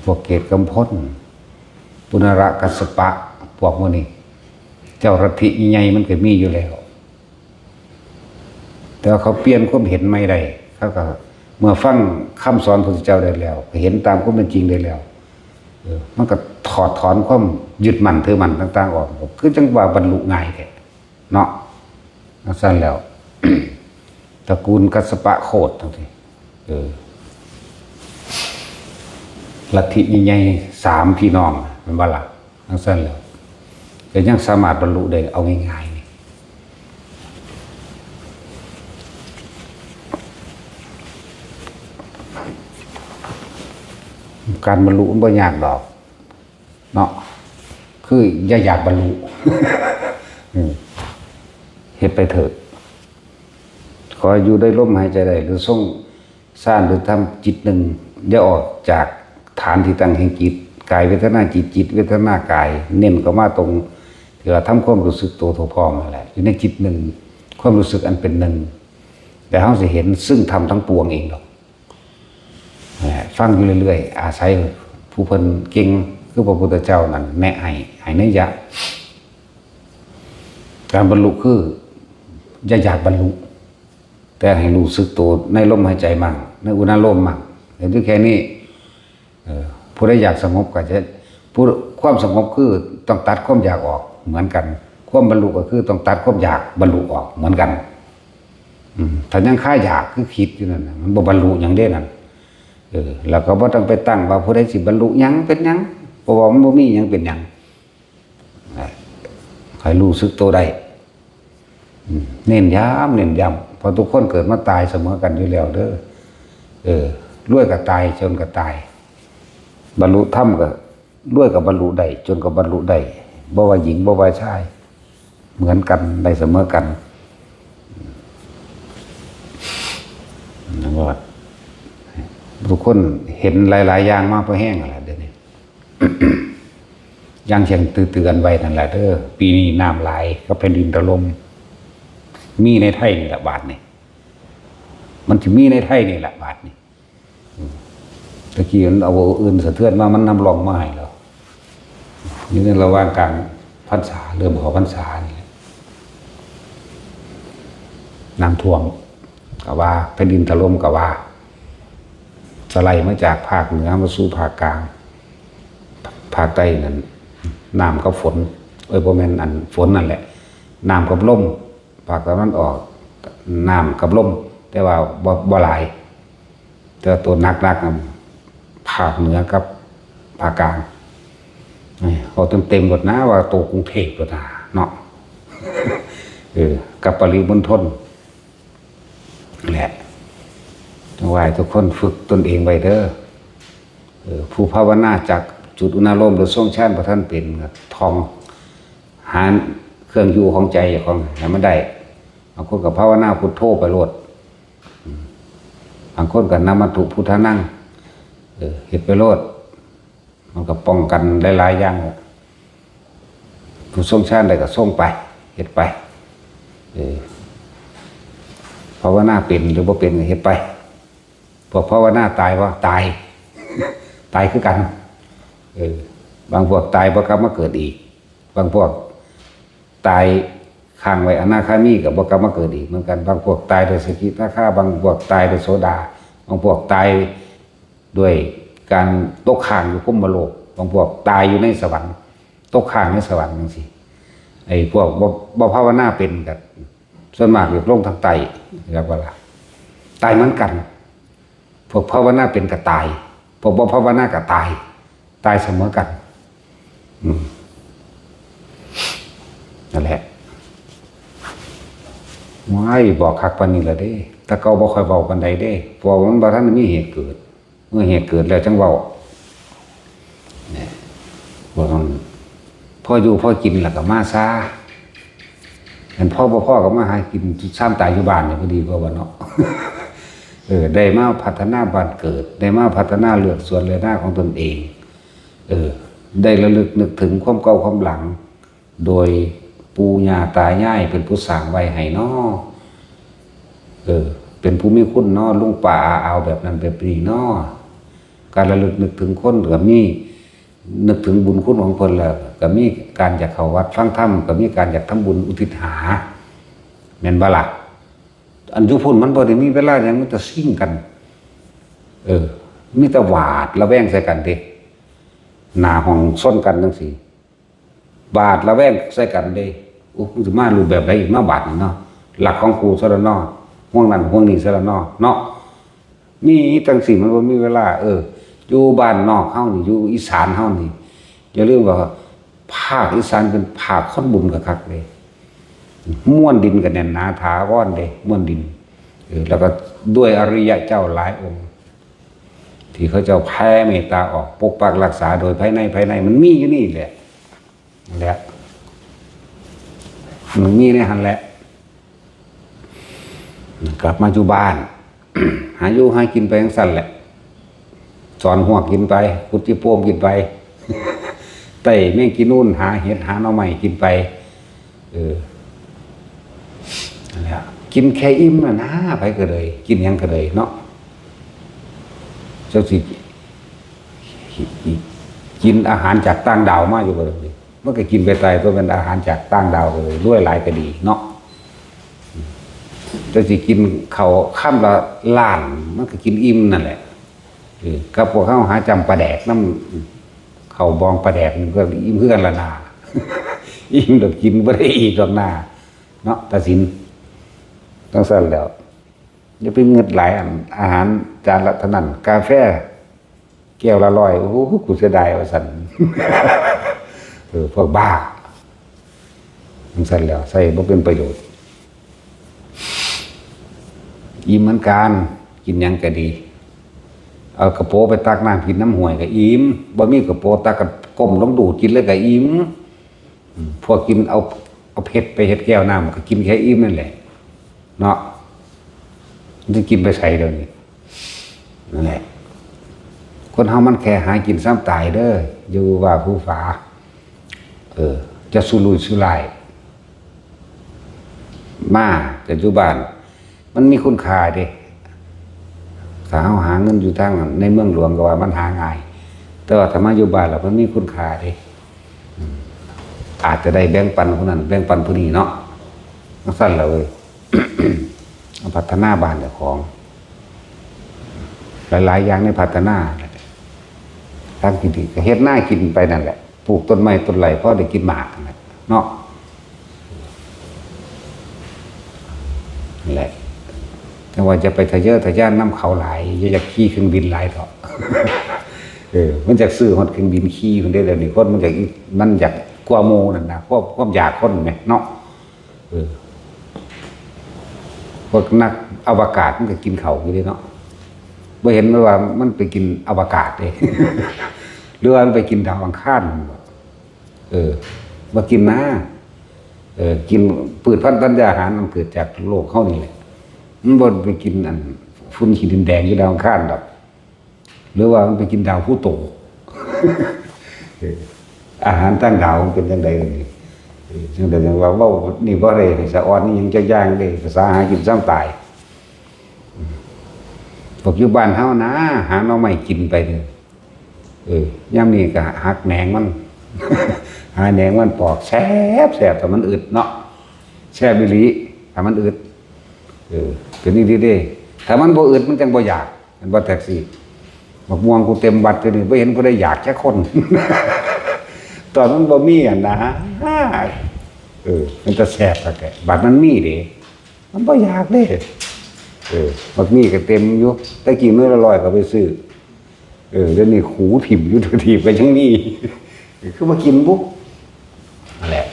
พวกเกศกำพล ปุณณกัสสปะ พวกหมู่นี้ เจ้าลัทธิใหญ่ๆ มันก็มีอยู่แล้ว แต่ว่าเขาเปลี่ยนความเห็นใหม่ได้ เขาก็เมื่อฟังคำสอนพระพุทธเจ้าได้แล้ว ก็เห็นตามความเป็นจริงได้แล้ว เออ มันก็ถอดถอนความยึดมั่นถือมั่นต่างๆ ออก คือจั่งว่าบรรลุง่ายแท้เนาะ จั่งซั้นแล้ว ตระกูลกัสสปะโคตรจั่งซี้ เออ ลัทธิใหญ่ๆ สามพี่น้อง แม่นบ่ล่ะ จั่งซั้นแล้ว ก็ยังสามารถบรรลุได้เอาง่ายๆ นี่ การบรรลุมันบ่ยากดอก เนาะ คืออย่าอยากบรรลุ อืม เฮ็ดไปเถอะ ขออยู่ได้ลมหายใจได้ หรือทรงฌาน หรือทำจิตหนึ่ง อย่าออกจากฐานที่ตั้งแห่งจิต กายเวทนาจิต จิตเวทนากาย เน้นเข้ามาตรงที่ว่าทำความรู้สึกตัวทั่วพร้อมนั่นแหละ อยู่ในจิตหนึ่ง ความรู้สึกอันเป็นหนึ่ง แต่เฮาสิเห็นซึ่งธรรมทั้งปวงเองดอก นะฮะ ฟังอยู่เรื่อยๆ อาศัยผู้เพิ่นเก่ง คือพระพุทธเจ้านั่นแนะให้ ให้นัยยะ การบรรลุคือ อย่าอยากบรรลุ แต่ให้รู้สึกตัวในลมหายใจมั่ง ในอุณาโลมมั่ง เห็นอยู่แค่นี้ เออ ผู้ใดอยากสงบก็จะ ผู้ ความสงบคือต้องตัดความอยากออกเหมือนกัน ความบรรลุก็คือต้องตัดความอยากบรรลุออกเหมือนกัน อืม ถ้ายังคาอยากคือคิดอยู่นั่นน่ะ มันบ่บรรลุหยังเด้นั่น เออ แล้วก็บ่ต้องไปตั้งว่าผู้ใดสิบรรลุหยังเป็นหยัง เพราะว่ามันบ่มีหยังเป็นหยัง นะ ให้รู้สึกตัวได้ อืม เน้นย้ำ เน้นย้ำ เพราะทุกคนเกิดมาตายเสมอกันอยู่แล้วเด้อ เออ รวยก็ตาย จนก็ตาย บรรลุธรรมก็ รวยก็บรรลุได้ จนก็บรรลุได้ บ่ว่าหญิง บ่ว่าชาย เหมือนกัน ได้เสมอกัน นั่นว่า ทุกคนเห็นหลายๆอย่างมาพอแห้งแล้วล่ะเดี๋ยวนี้ อย่างเช่นเตือนๆไว้นั่นแหละเด้อ ปีนี้น้ำหลายกับแผ่นดินถล่ม มีในไทยนี่แหละบาดนี่ มันสิมีในไทยนี่แหละบาดนี่ อืม ตะกี้มันเอาอื่นสะเทือนมา มันนำร่องมาให้แล้ว อยู่ในระหว่างกลางพรรษา เริ่มเข้าพรรษานี่แหละ น้ำท่วมก็ว่า แผ่นดินถล่มก็ว่า สไลด์มาจากภาคเหนือมาสู่ภาคกลาง ภาคใต้นั่น น้ำกับฝน เอ้ย บ่แม่นอันฝนนั่นแหละ น้ำกับลม ภาคตะวันออก น้ำกับลม แต่ว่าบ่ บ่หลาย แต่ตัวหนักๆนั่นภาคเหนือกับภาคกลาง นี่ เอาเต็มๆหมดนะ ว่าตัวกรุงเทพฯหมดนะเนาะ เออ กับปริมณฑลแหละ จั่งว่าให้ทุกคนฝึกตนเองไว้เด้อ เออ ผู้ภาวนาจากจุดอุณาโลมหรือทรงฌานบ่ทันเป็น ก็ท่องหาเครื่องอยู่ของใจของให้มันได้ บางคนก็ภาวนาพุทโธไปโลด อืม บางคนก็นะมัตถุพุทธานัง เออ เฮ็ดไปโลด มันก็ป้องกันหลายๆอย่าง ผู้ทรงฌานได้ก็ทรงไป เฮ็ดไป เออ ภาวนาเป็นหรือบ่เป็นก็เฮ็ดไป พวกภาวนาตายบ่ ตาย ตายคือกัน เออ บางพวกตายบ่กลับมาเกิดอีก บางพวกตายค้างไว้อนาคามีก็บ่กลับมาเกิดอีกเหมือนกัน บางพวกตายด้วยสกิทาคา บางพวกตายด้วยโสดา บางพวกตายด้วยการตกค้างอยู่พรหมโลก บางพวกตายอยู่ในสวรรค์ ตกค้างในสวรรค์จั่งซี้ ไอ้พวกบ่ บ่ภาวนาเป็นก็ส่วนมากอยู่ลงทางใต้ แล้วก็ล่ะ ตายเหมือนกัน พวกภาวนาเป็นก็ตาย พวกบ่ภาวนาก็ตาย ตายเสมอกัน อืม นั่นแหละ ว้าย บอกคักปานนี้ละเด้ แต่เก่าบ่ค่อยเว้าปานใดเด้ เพราะว่ามันบ่ทันมีเหตุเกิด เมื่อเหตุเกิดแล้วจั่งเว้า เนี่ย พวกมันพออยู่พอกินแล้วก็มาซา อันพ่อบ่พ่อก็มาหากินซ้ำตายอยู่บ้านเนี่ย พอดีกว่าบ่เนาะ เออ ได้มาพัฒนาบ้านเกิด ได้มาพัฒนาเลือกสวนเลือกนาของตนเอง เออ ได้ระลึกนึกถึงความเก่าความหลัง โดยปู่ย่าตายายเป็นผู้สร้างไว้ให้น้อ เออ เป็นผู้มีคุณน้อ ลุงป้าอาอาวแบบนั้นแบบนี้น้อ การระลึกนึกถึงคนก็มี นึกถึงบุญคุณของเพิ่นแล้ว ก็มีการอยากเข้าวัดฟังธรรม ก็มีการอยากทำบุญอุทิศหา แม่นบ่ล่ะ อันอยู่พุ้นมันบ่ได้มีเวลาหยัง มีแต่ซิ่งกัน เออ มีแต่หวาดระแวงใส่กันเด้ หน้าห้องชนกันจั่งซี้ หวาดระแวงใส่กันเด้ โอ้ มันสิมารูปแบบใดอีกเนาะ บาดนี้เนาะ ลักของกูซะแล้วเนาะ ห่วงนั้นห่วงนี้ซะแล้วเนาะ เนาะ มีจั่งซี้ มันบ่มีเวลา เออ อยู่บ้านนอกเฮานี่ อยู่อีสานเฮานี่ อย่าลืมว่าภาคอีสานเป็นภาคคนบุญคักๆเลย มวลดินก็แน่นหนาถาวรเด้ มวลดิน เออ แล้วก็ด้วยอริยะเจ้าหลายองค์ ที่เขาเจ้าแผ่เมตตาออกปกปักรักษาโดยภายใน ภายในมันมีอยู่นี่แหละ นั่นแหละ มันมีในหันแหละ กลับมาอยู่บ้าน หาอยู่หากินไปจั่งซั่นแหละ สอนฮวกกินไป ขุดจิโปมกินไป ไต่แมงกินูน หาเห็ดหาหน่อไม้กินไป เออ นั่นแหละ กินแค่อิ่มน่ะนะ ไผก็เลย กินหยังก็เลยเนาะ เจ้าสิ กินอาหารจากต่างดาวมาอยู่บ่เลย มันก็กินไปตายตัวเป็นอาหารจากต่างดาวเลย รวยหลายก็ดีเนาะ เจ้าสิกินข้าวคำละล้าน มันก็กินอิ่มนั่นแหละ เออ กับพวกเฮาหาจำปลาแดกนำ ข้าวบองปลาแดกมันก็อิ่มคือกันละนา อิ่มดอก กินบ่ได้อีกดอกนา เนาะ ตาสิน จั่งซั่นแหล้ว อย่าไปงึดหลายอัน อาหารจานละเท่านั้น กาแฟแก้วละร้อย โอ้โห กูเสียดายว่าซั่น เออ พวกบ้า จั่งซั่นแหล้ว ใส่บ่เป็นประโยชน์ อิ่มเหมือนกัน กินหยังก็ดี เอากระโปไปตักน้ำกินน้ำห้วยก็อิ่ม บ่มีกระโปตักก็ก้มลงดูดกินเลยก็อิ่ม อืม พวกกินเอา เอาเผ็ดไปเฮ็ดแก้วน้ำก็กินแค่อิ่มนั่นแหละ เนาะ มันจะกินไปใส่เดี๋ยวนี้ นั่นแหละ คนเฮามันแค่หากินซ้ำตายเด้อ อยู่ว่าผู้ฝา เออ จะสุรุ่ยสุร่าย มาแต่อยู่บ้าน มันมีคุณค่าเด้ ถ้าเฮาหาเงินอยู่ทางในเมืองหลวงก็ว่ามันหาง่าย แต่ว่าถ้ามาอยู่บ้านแล้วมันมีคุณค่าเด้ อืม อาจจะได้แบ่งปันผู้นั้น แบ่งปันผู้นี้เนาะ จั่งซั่นล่ะเว้ย พัฒนาบ้านเจ้าของ หลายๆ อย่างในพัฒนา ทางที่ดีก็เฮ็ดนากินไปนั่นแหละ ปลูกต้นไม้ต้นไรพอได้กินหมากนั่นแหละเนาะ นั่นแหละ แต่ว่าจะไปทะเยอทะยานนำเขาหลาย อย่าอยากขี่เครื่องบินหลายเถาะ เออ มันอยากซื้อฮอดเครื่องบินขี่พุ้นเด้ เดี๋ยวนี้คนมันอยาก มันอยากกว่าหมู่นั่นนะ ความ ความอยากคนแหมเนาะ เออ พวกนักอวกาศมันก็กินข้าวอยู่เด้เนาะ บ่เห็นว่ามันไปกินอวกาศเด้ หรือว่ามันไปกินดาวอังคารบ่ เออ บ่กินนะ เออ กินพืชพันธุ์ธัญญาหารมันเกิดจากโลกเฮานี่แหละ มันบ่ไปกินอันฝุ่นขี้ดินแดงอยู่ดาวอังคารดอก หรือว่ามันไปกินดาวพลูโต เออ อาหารต่างดาวมันเป็นจั่งใด๋นี่ เออ จั่งใด๋จั่งว่าเว้านี่บ่ได้สะออนนี่หยังจักอย่างเด้ ภาษาหากินซ้ำตาย พวกอยู่บ้านเฮานะ หาหน่อไม้กินไปเด้อ เออ ยามนี้ก็หักแหนงมัน หาแหนงมันปอก แซ่บ แซ่บ ถ้ามันอึดเนาะ แซ่บอีหลี ถ้ามันอึด เออ เป็นอีหลีเด้ ถ้ามันบ่อึดมันจั่งบ่อยาก แม่นบ่แท็กซี่ บักม่วงกูเต็มวัดอยู่นี่ บ่เห็นผู้ใดอยากจักคน ตอนมันบ่มีหั่นนะ เออ มันจะแซ่บคักแท้ บัดมันมีเด้ มันบ่อยากเด้ เออ บักมีก็เต็มอยู่ แต่กี้หน่วยละร้อยก็ไปซื้อ เออ เดี๋ยวนี้ขูถิ่มอยู่ ถีบก็ยังมี คือบ่กินบุ นั่นแหละ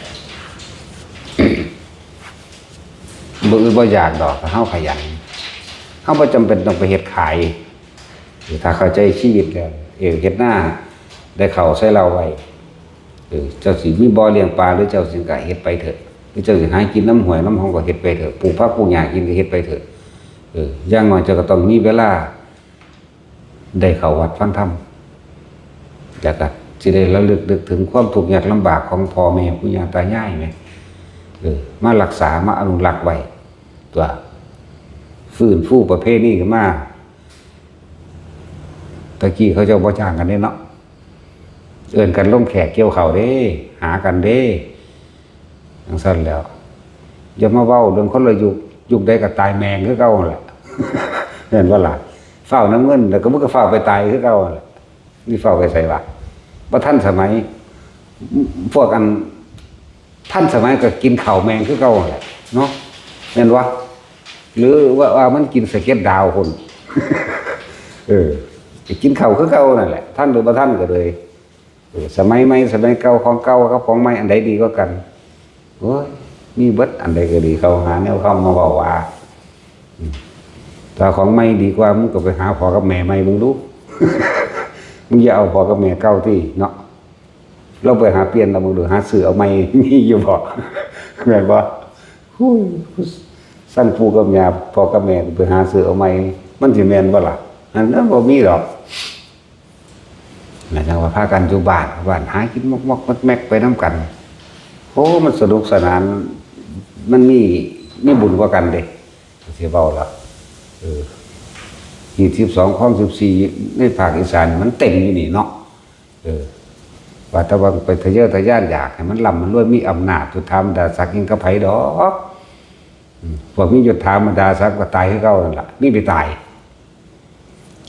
บ่อึดบ่อยากดอก ถ้าเฮาขยัน เฮาบ่จำเป็นต้องไปเฮ็ดขาย ถ้าเข้าใจชีวิตแล้ว เออ เฮ็ดนา ได้ข้าวใส่เหล้าไว้ เออ เจ้าสิมีบ่อเลี้ยงปลา หรือเจ้าสิก็เฮ็ดไปเถอะ หรือเจ้าสิหากินนำห้วยนำหนองก็เฮ็ดไปเถอะ ปลูกผักปลูกหญ้ากินก็เฮ็ดไปเถอะ เออ อย่างน้อยเจ้าก็ต้องมีเวลา ได้เข้าวัดฟังธรรม แล้วก็สิได้ระลึกนึกถึงความทุกข์ยากลำบากของพ่อแม่ปู่ย่าตายายแหม เออ มารักษา มาอนุรักษ์ไว้ ตัว ฟื้นฟูประเพณีขึ้นมา ตะกี้เขาเจ้าบ่จ้างกันเด้เนาะ เอิ้นกันลงแขกเกี่ยวข้าวเด้ หากันเด้ จั่งซั่นแหล้ว อย่ามาเว้าเรื่องคนละยุค ยุคใดก็ตายแม่งคือเก่าหั่นแหละ แม่นบ่ล่ะ ฟ้าวนำเงิน แล้วก็มึงก็ฟ้าวไปตายคือเก่าหั่นแหละ สิฟ้าวไปไสวะ บ่ทันสมัย พวกอันทันสมัยก็กินข้าวแม่งคือเก่าหั่นแหละเนาะ แม่นบ่ หรือว่า ว่ามันกินสะเก็ดดาวพุ้น เออ ไปกินข้าวคือเก่านั่นแหละ ทันหรือบ่ทันก็เลย เออ สมัยใหม่สมัยเก่า ของเก่ากับของใหม่ อันใดดีกว่ากัน โอ้ย มีเบิด อันใดก็ดี เขาหาแนวคำมาเว้าว่า อืม ถ้าของใหม่ดีกว่า มึงก็ไปหาพ่อกับแม่ใหม่มึงดู มึงอย่าเอาพ่อกับแม่เก่าติเนาะ ลองไปหาเปลี่ยนเอามึงดู หาซื้อเอาใหม่ มีอยู่บ่ แม่นบ่ ฮู้ย ซั่นปู่กับย่า พ่อกับแม่ก็ไปหาซื้อเอาใหม่ มันสิแม่นบ่ล่ะ อันนั้นบ่มีดอก นะ จั่งว่าพากันอยู่บ้าน บ้านหากินมอกๆแมกๆไปนำกัน โอ้ มันสนุกสนาน มันมี มีบุญกว่ากันเด้ สิเว้าล่ะ เออ ฮีตสิบสอง คองสิบสี่ ในภาคอีสานมันเต็มอยู่นี่เนาะ เออ ว่าแต่ว่าไปทะเยอทะยานอยากให้มันร่ำมันรวยมีอำนาจ สุดท้ายบรรดาศักดิ์หยังกับไผดอก อืม พวกมียศถาบรรดาศักดิ์ก็ตายคือเก่านั่นล่ะ มีไปตาย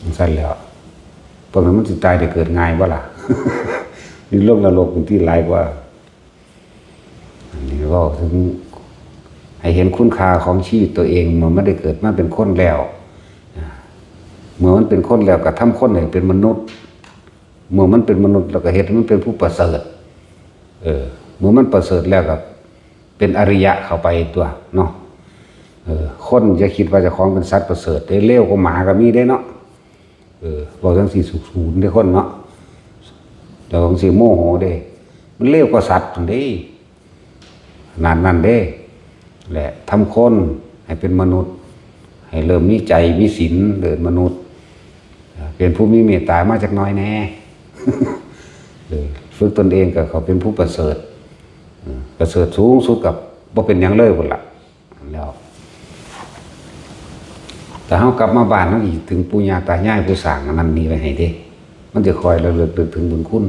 จั่งซั่นแหล้ว พวกนั้นมันสิตายได้เกิดง่ายบ่ล่ะ นี่ลงนรกมันที่หลายกว่า อันนี้เว้าถึงให้เห็นคุณค่าของชีวิตตัวเอง เมื่อมันได้เกิดมาเป็นคนแล้ว อ่า เมื่อมันเป็นคนแล้วก็ทำคนให้เป็นมนุษย์ เมื่อมันเป็นมนุษย์แล้วก็เฮ็ดให้มันเป็นผู้ประเสริฐ เออ เมื่อมันประเสริฐแล้วก็เป็นอริยะเข้าไปตัวเนาะ เออ คนอย่าคิดว่าเจ้าของเป็นสัตว์ประเสริฐเด้ เลวกว่าหมาก็มีเด้เนาะ เออ เว้าจั่งซี้สุขศูนย์เด้คนเนาะ แต่จั่งซี้โมโหเด้ มันเลวกว่าสัตว์นั่นเด้ ขนาดนั้นเด้ แหละ ทำคนให้เป็นมนุษย์ ให้เริ่มมีใจมีศีล เดินมนุษย์ เป็นผู้มีเมตตามาจักหน่อยแหน่ เออ ฝึกตนเองก็เขาเป็นผู้ประเสริฐ เออ ประเสริฐสูงสุดกับบ่เป็นหยังเลยพุ้นล่ะ แล้ว แต่เฮากลับมาบ้าน เฮาสิถึงปู่ย่าตายายผู้สร้างอันนั้นนี่ไว้ให้เด้ มันจะคอยระลึกนึกถึงบุญคุณ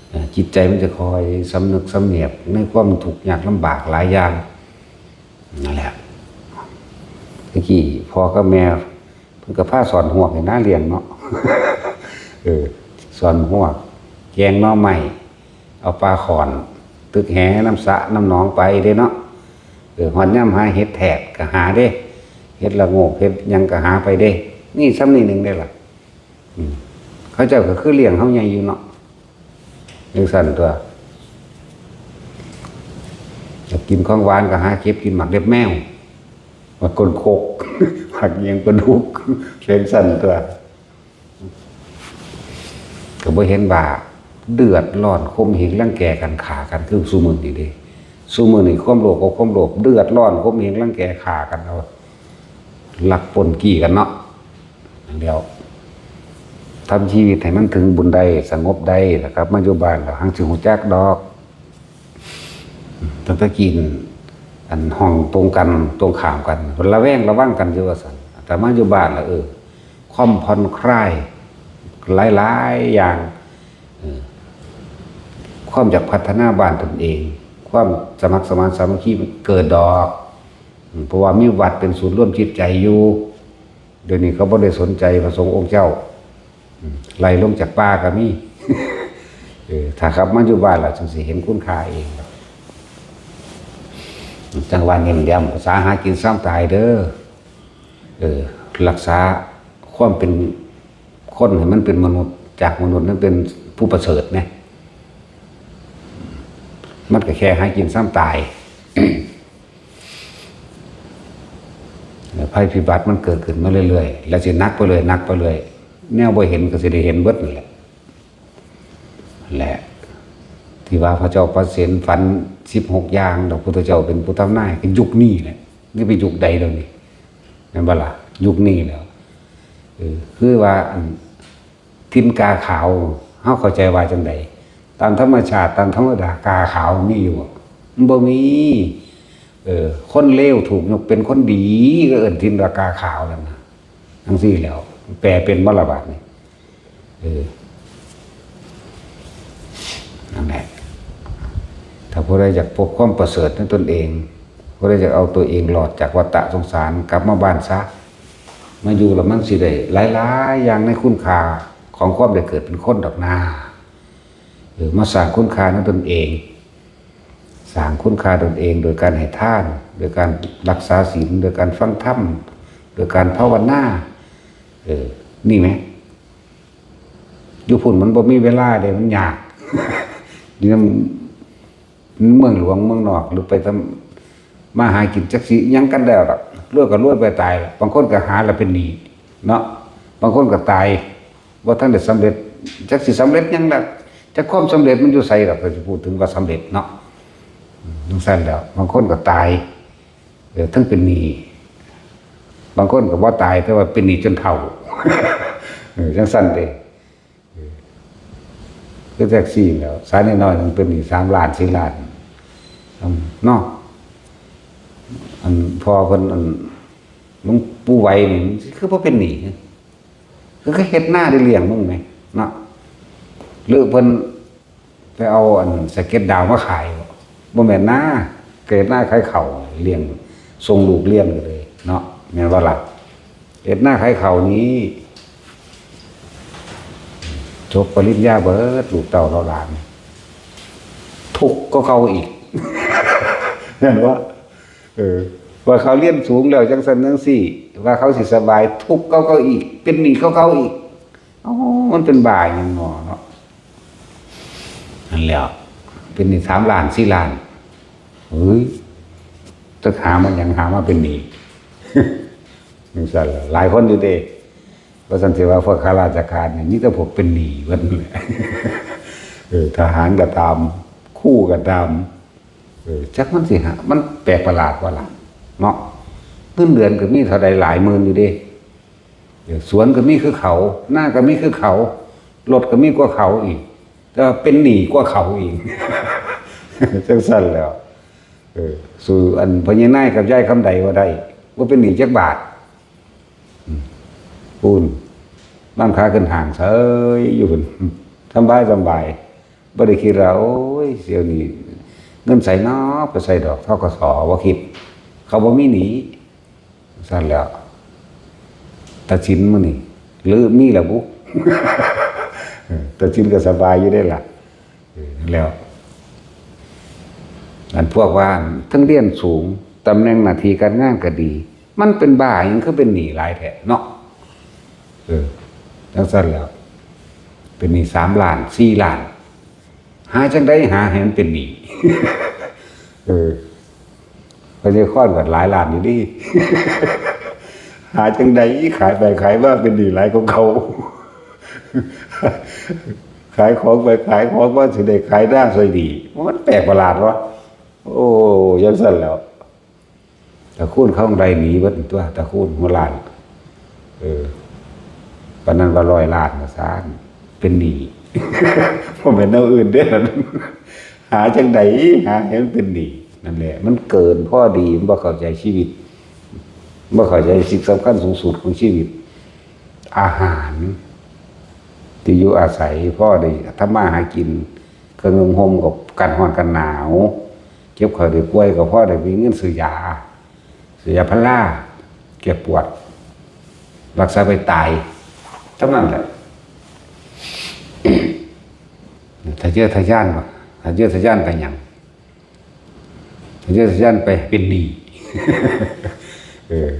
เอ่อ จิตใจมันจะคอยสำนึกสำเนียกในความทุกข์ยากลำบากหลายอย่าง นั่นแหละ ตะกี้พ่อกับแม่เพิ่นก็พาสอนฮวกให้นาเลี้ยงเนาะ เออ สอนฮวก แกงหน่อไม้ เอาปลาข่อน ตึกแหนำสระนำหนองไปเด้เนาะ เออ ฮอดยามหาเห็ดแทดก็หาเด้ เห็ดละโงก เห็ดหยังก็หาไปเด้ นี่ส่ำนี้หนึ่งเด้ล่ะ อืม เขาเจ้าก็คือเลี้ยงเฮาใหญ่อยู่เนาะ จั่งซั่นตัว อยากกินของหวานก็หาเก็บกินหมากเล็บแมว หมากก้นคก หมากอิหยังปลาดุก จั่งซั่นตัว ก็บ่เห็นว่าเดือดร้อนข่มเหงรังแกกันฆ่ากันคือซุมื้อนี้เด้ ซุมื้อนี้ความโลภกับความโลภเดือดร้อนข่มเหงรังแกฆ่ากันเอา ลักปล้นจี้กันเนาะ แล้วทำชีวิตให้มันถึงบุญได้สงบได้นะครับ มาอยู่บ้านแล้วหังสิฮู้จักดอก ตั้งแต่กี้อันห้องตรงกันตรงข้ามกัน ระแวงระวังกันอยู่ว่าซั่น แต่มาอยู่บ้านแล้ว เออ ความผ่อนคลายหลายๆอย่าง เออ ความอยากพัฒนาบ้านตนเอง ความสมัครสมานสามัคคีมันเกิดดอก อืม เพราะว่ามีวัดเป็นศูนย์รวมจิตใจอยู่ เดี๋ยวนี้เขาบ่ได้สนใจพระสงฆ์องค์เจ้า อืม ไล่ลงจากป่าก็มี เออ ถ้าขับมาอยู่บ้านแล้วจั่งสิเห็นคุณค่าเอง จั่งว่าเน้นย้ำ ภาษาหากินซ้ำตายเด้อ เออ รักษาความเป็นคนให้มันเป็นมนุษย์ จากมนุษย์นั้นเป็นผู้ประเสริฐนะ มันก็แค่หากินซ้ำตาย ภัยพิบัติมันเกิดขึ้นมาเรื่อยๆ แล้วสิหนักไปเรื่อย หนักไปเรื่อย แนวบ่เห็นก็สิได้เห็นเบิดนั่นแหละ แหละ ที่ว่าพระเจ้าประเสนฝันสิบหกอย่าง แล้วพระพุทธเจ้าเป็นผู้ทำนาย ก็ยุคนี้แหละ นี่เป็นยุคใดแล้วนี่ แม่นบ่ล่ะ ยุคนี้แล้ว เออ คือว่าอัน ถิ่นกาขาว เฮาเข้าใจว่าจั่งใด ตามธรรมชาติ ตามธรรมดากาขาวมีอยู่บ่ มันบ่มี เออ คนเลวถูกยกเป็นคนดี ก็เอิ้นถิ่นว่ากาขาวนั่นนะ จั่งซี้แหล้ว แปลเป็นบ่ล่ะบาดนี้ เออ นั่นแหละ ถ้าผู้ใดอยากพบความประเสริฐในตนเอง ผู้ใดอยากเอาตัวเองรอดจากวัฏฏะสงสาร กลับมาบ้านซะ มาอยู่แล้วมันสิได้หลายๆอย่างในคุณค่าของความได้เกิดเป็นคนดอกนา เออ มาสร้างคุณค่าในตนเอง สร้างคุณค่าตนเองโดยการให้ทาน โดยการรักษาศีล โดยการฟังธรรม โดยการภาวนา เออ นี่ไหม อยู่พุ้นมันบ่มีเวลาเด้ มันยาก อยู่นำเมืองหลวงเมืองนอก หรือไปทำมาหากินจักสิหยังกันแล้วล่ะ รวยก็รวยไปตายล่ะ บางคนก็หาแล้วเป็นหนี้เนาะ บางคนก็ตาย บ่ทันได้สำเร็จ จักสิสำเร็จหยังล่ะ จักความสำเร็จมันอยู่ไสล่ะ ก็สิพูดถึงว่าสำเร็จเนาะ อืม จั่งซั้นแหล้ว บางคนก็ตาย เออ ทั้งเป็นหนี้ บางคนก็บ่ตาย แต่ว่าเป็นหนี้จนเฒ่า เออ จั่งซั้นเด้ เออ คือแท็กซี่แหล้ว สายน้อยๆหนึ่งเป็นหนี้สามล้าน สี่ล้าน อืม เนาะ อันพ่อเพิ่น อันหลวงปู่ไหวนี่ คือบ่เป็นหนี้ คือเขาเฮ็ดนาได้เลี้ยงมึงแหมเนาะ หรือเพิ่นไปเอาอันสะเก็ดดาวมาขายบ่ บ่แม่นนา เฮ็ดนาขายข้าวเลี้ยง ส่งลูกเรียนก็เลยเนาะ แม่นบ่ล่ะ เฮ็ดนาขายข้าวนี่ จบปริญญาเบิด ลูกเต้าเหล่าหลาน ทุกข์กว่าเก่าอีก แม่นบ่ เออ ว่าเขาเรียนสูงแล้วจั่งซั้นจั่งซี้ ว่าเขาสิสบาย ทุกข์กว่าเก่าอีก เป็นหนี้กว่าเก่าอีก เอ้า มันเป็นบ้าหยังน้อเนาะ นั่นแหละ เป็นหนี้สามล้าน สี่ล้าน เฮ้ย จักหามาหยัง หามาเป็นหนี้ จั่งซั้นล่ะ หลายคนอยู่เด้ ว่าซั่นสิว่าพวกข้าราชการนี่ มีแต่พวกเป็นหนี้เบิดนั่นแหละ เออ ทหารก็ตาม ครูก็ตาม เออ จักมันสิหา มันแปลกประหลาดบ่ล่ะ เนาะ เงินเดือนก็มีเท่าใดหลายหมื่นอยู่เด้ เออ สวนก็มีคือเขา นาก็มีคือเขา รถก็มีกว่าเขาอีก แต่ว่าเป็นหนี้กว่าเขาอีก จั่งซั้นแหล้ว เออ สู้อันพ่อใหญ่นายกับยายคำใดบ่ได้ บ่เป็นหนี้จักบาท อืม พู้น นั่งขาขึ้นห้างเฉยอยู่พู้น สำบายสำบาย บ่ได้คิดว่า โอ้ย เสี่ยวนี้ เงินไสน้อ ไปใส่ดอก ธ.ก.ส. บ่คิด เขาบ่มีหนี้ ซั่นแหล้ว ตาสินมื้อนี้ หรือมีล่ะบุ เออ ตาสินก็สบายอยู่เด้ล่ะ เออ นั่นแหล้ว อันพวกว่าทั้งเรียนสูง ตำแหน่งหน้าที่การงานก็ดี มันเป็นบ้าหยังคือเป็นหนี้หลายแท้เนาะ เออ จั่งซั้นแหล้ว เป็นหนี้สามล้าน สี่ล้าน หาจั่งใดหาให้มันเป็นหนี้ เออ ไปเรียกค้อนกันหลายล้านอยู่ดิ หาจั่งใดขายไปขายมาเป็นหนี้หลายกว่าเก่า ขายของไปขายของมาสิได้ขายนาซอยดี มันแปลกประหลาดวะ โอ้ จั่งซั้นแหล้ว ตระกูลเขาได้หนีเบิดตั๊ว ตระกูลหัวล้าน เออ ปานนั้นว่าร้อยล้านว่าซั่น เป็นหนี้ บ่แม่นแนวอื่นเด้ หาจั่งใดหาให้มันเป็นหนี้ นั่นแหละ มันเกินพอดี มันบ่เข้าใจชีวิต บ่เข้าใจสิ่งสำคัญสูงสุดของชีวิต อาหาร ที่อยู่อาศัย พอได้ทำมาหากิน เครื่องนุ่งห่มก็กันร้อนกันหนาว เจ็บไข้ได้ป่วยก็พอได้มีเงินซื้อยา ซื้อยาพารา แก้ปวด รักษาไปตาย เท่านั้นแหละ ทะเยอทะยานบ่ ทะเยอทะยานไปหยัง ทะเยอทะยานไปเป็นหนี้ เออ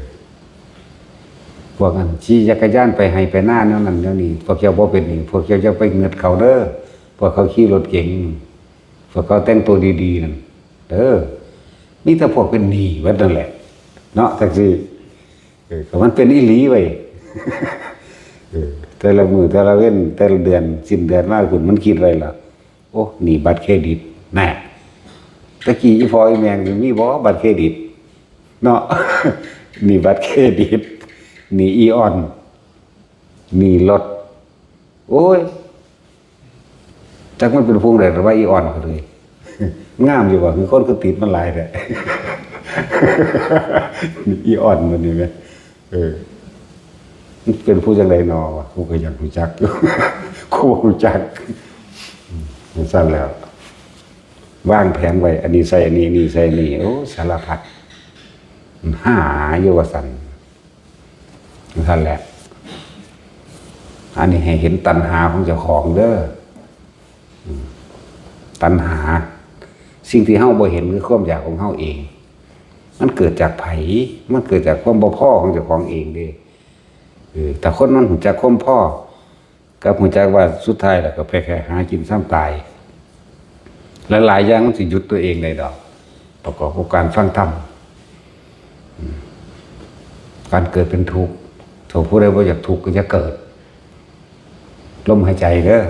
พวกอันขี่จักรยานไปไฮ่ไปนาแนวนั้นแนวนี้ พวกเจ้าบ่เป็นหนี้ พวกเจ้าอย่าไปเงิดเขาเด้อ พวกเขาขี่รถเก๋ง พวกเขาแต่งตัวดีๆนั่น เออ มีแต่พวกเป็นหนี้เบิดนั่นแหละ เนาะ จั่งซี้ เออ ก็มันเป็นอีหลีเว้ย เออ แต่ละมื้อแต่ละเว็น แต่ละเดือน สิ้นเดือนมาพุ้น มันคิดไว้ล่ะ โอ้ หนี้บัตรเครดิต แน่ แต่กี้อีพ่ออีแม่นี่มีบ่บัตรเครดิต เนาะ หนี้บัตรเครดิต หนี้อีออน หนี้รถ โอ้ย จักมันเป็นผู้ใด แต่ว่าอีออนก็เลย งามอยู่บ่ คือคนคือติดมันหลายแท้ อีออนมันนี่แหม เออ มันเป็นผู้จั่งใดน้อวะ กูก็อยากรู้จักอยู่ กูบ่รู้จัก อืม จั่งซั้นแหล้ว วางแผนไว้ อันนี้ใส่อันนี้ นี่ใส่อันนี้ โอ้ สารพัด หาอยู่ว่าซั่น จั่งซั้นแหละ อันนี้ให้เห็นตัณหาของเจ้าของเด้อ อืม ตัณหา สิ่งที่เฮาบ่เห็นคือความอยากของเฮาเอง มันเกิดจากไผ มันเกิดจากความบ่พอของเจ้าของเองเด้ เออ ถ้าคนมันรู้จักความพอ กับรู้จักว่าสุดท้ายแล้วก็ไปแค่หากินซ้ำตาย หลายๆอย่างมันสิหยุดตัวเองได้ดอก ประกอบกับการฟังธรรม อืม การเกิดเป็นทุกข์ ถ้าผู้ใดบ่อยากทุกข์ก็อย่าเกิด ลมหายใจเด้อ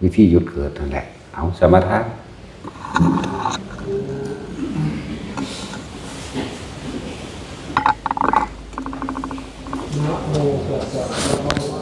วิธีหยุดเกิดนั่นแหละ เอาสมาทาน นะโมตัสสะภะคะวะโต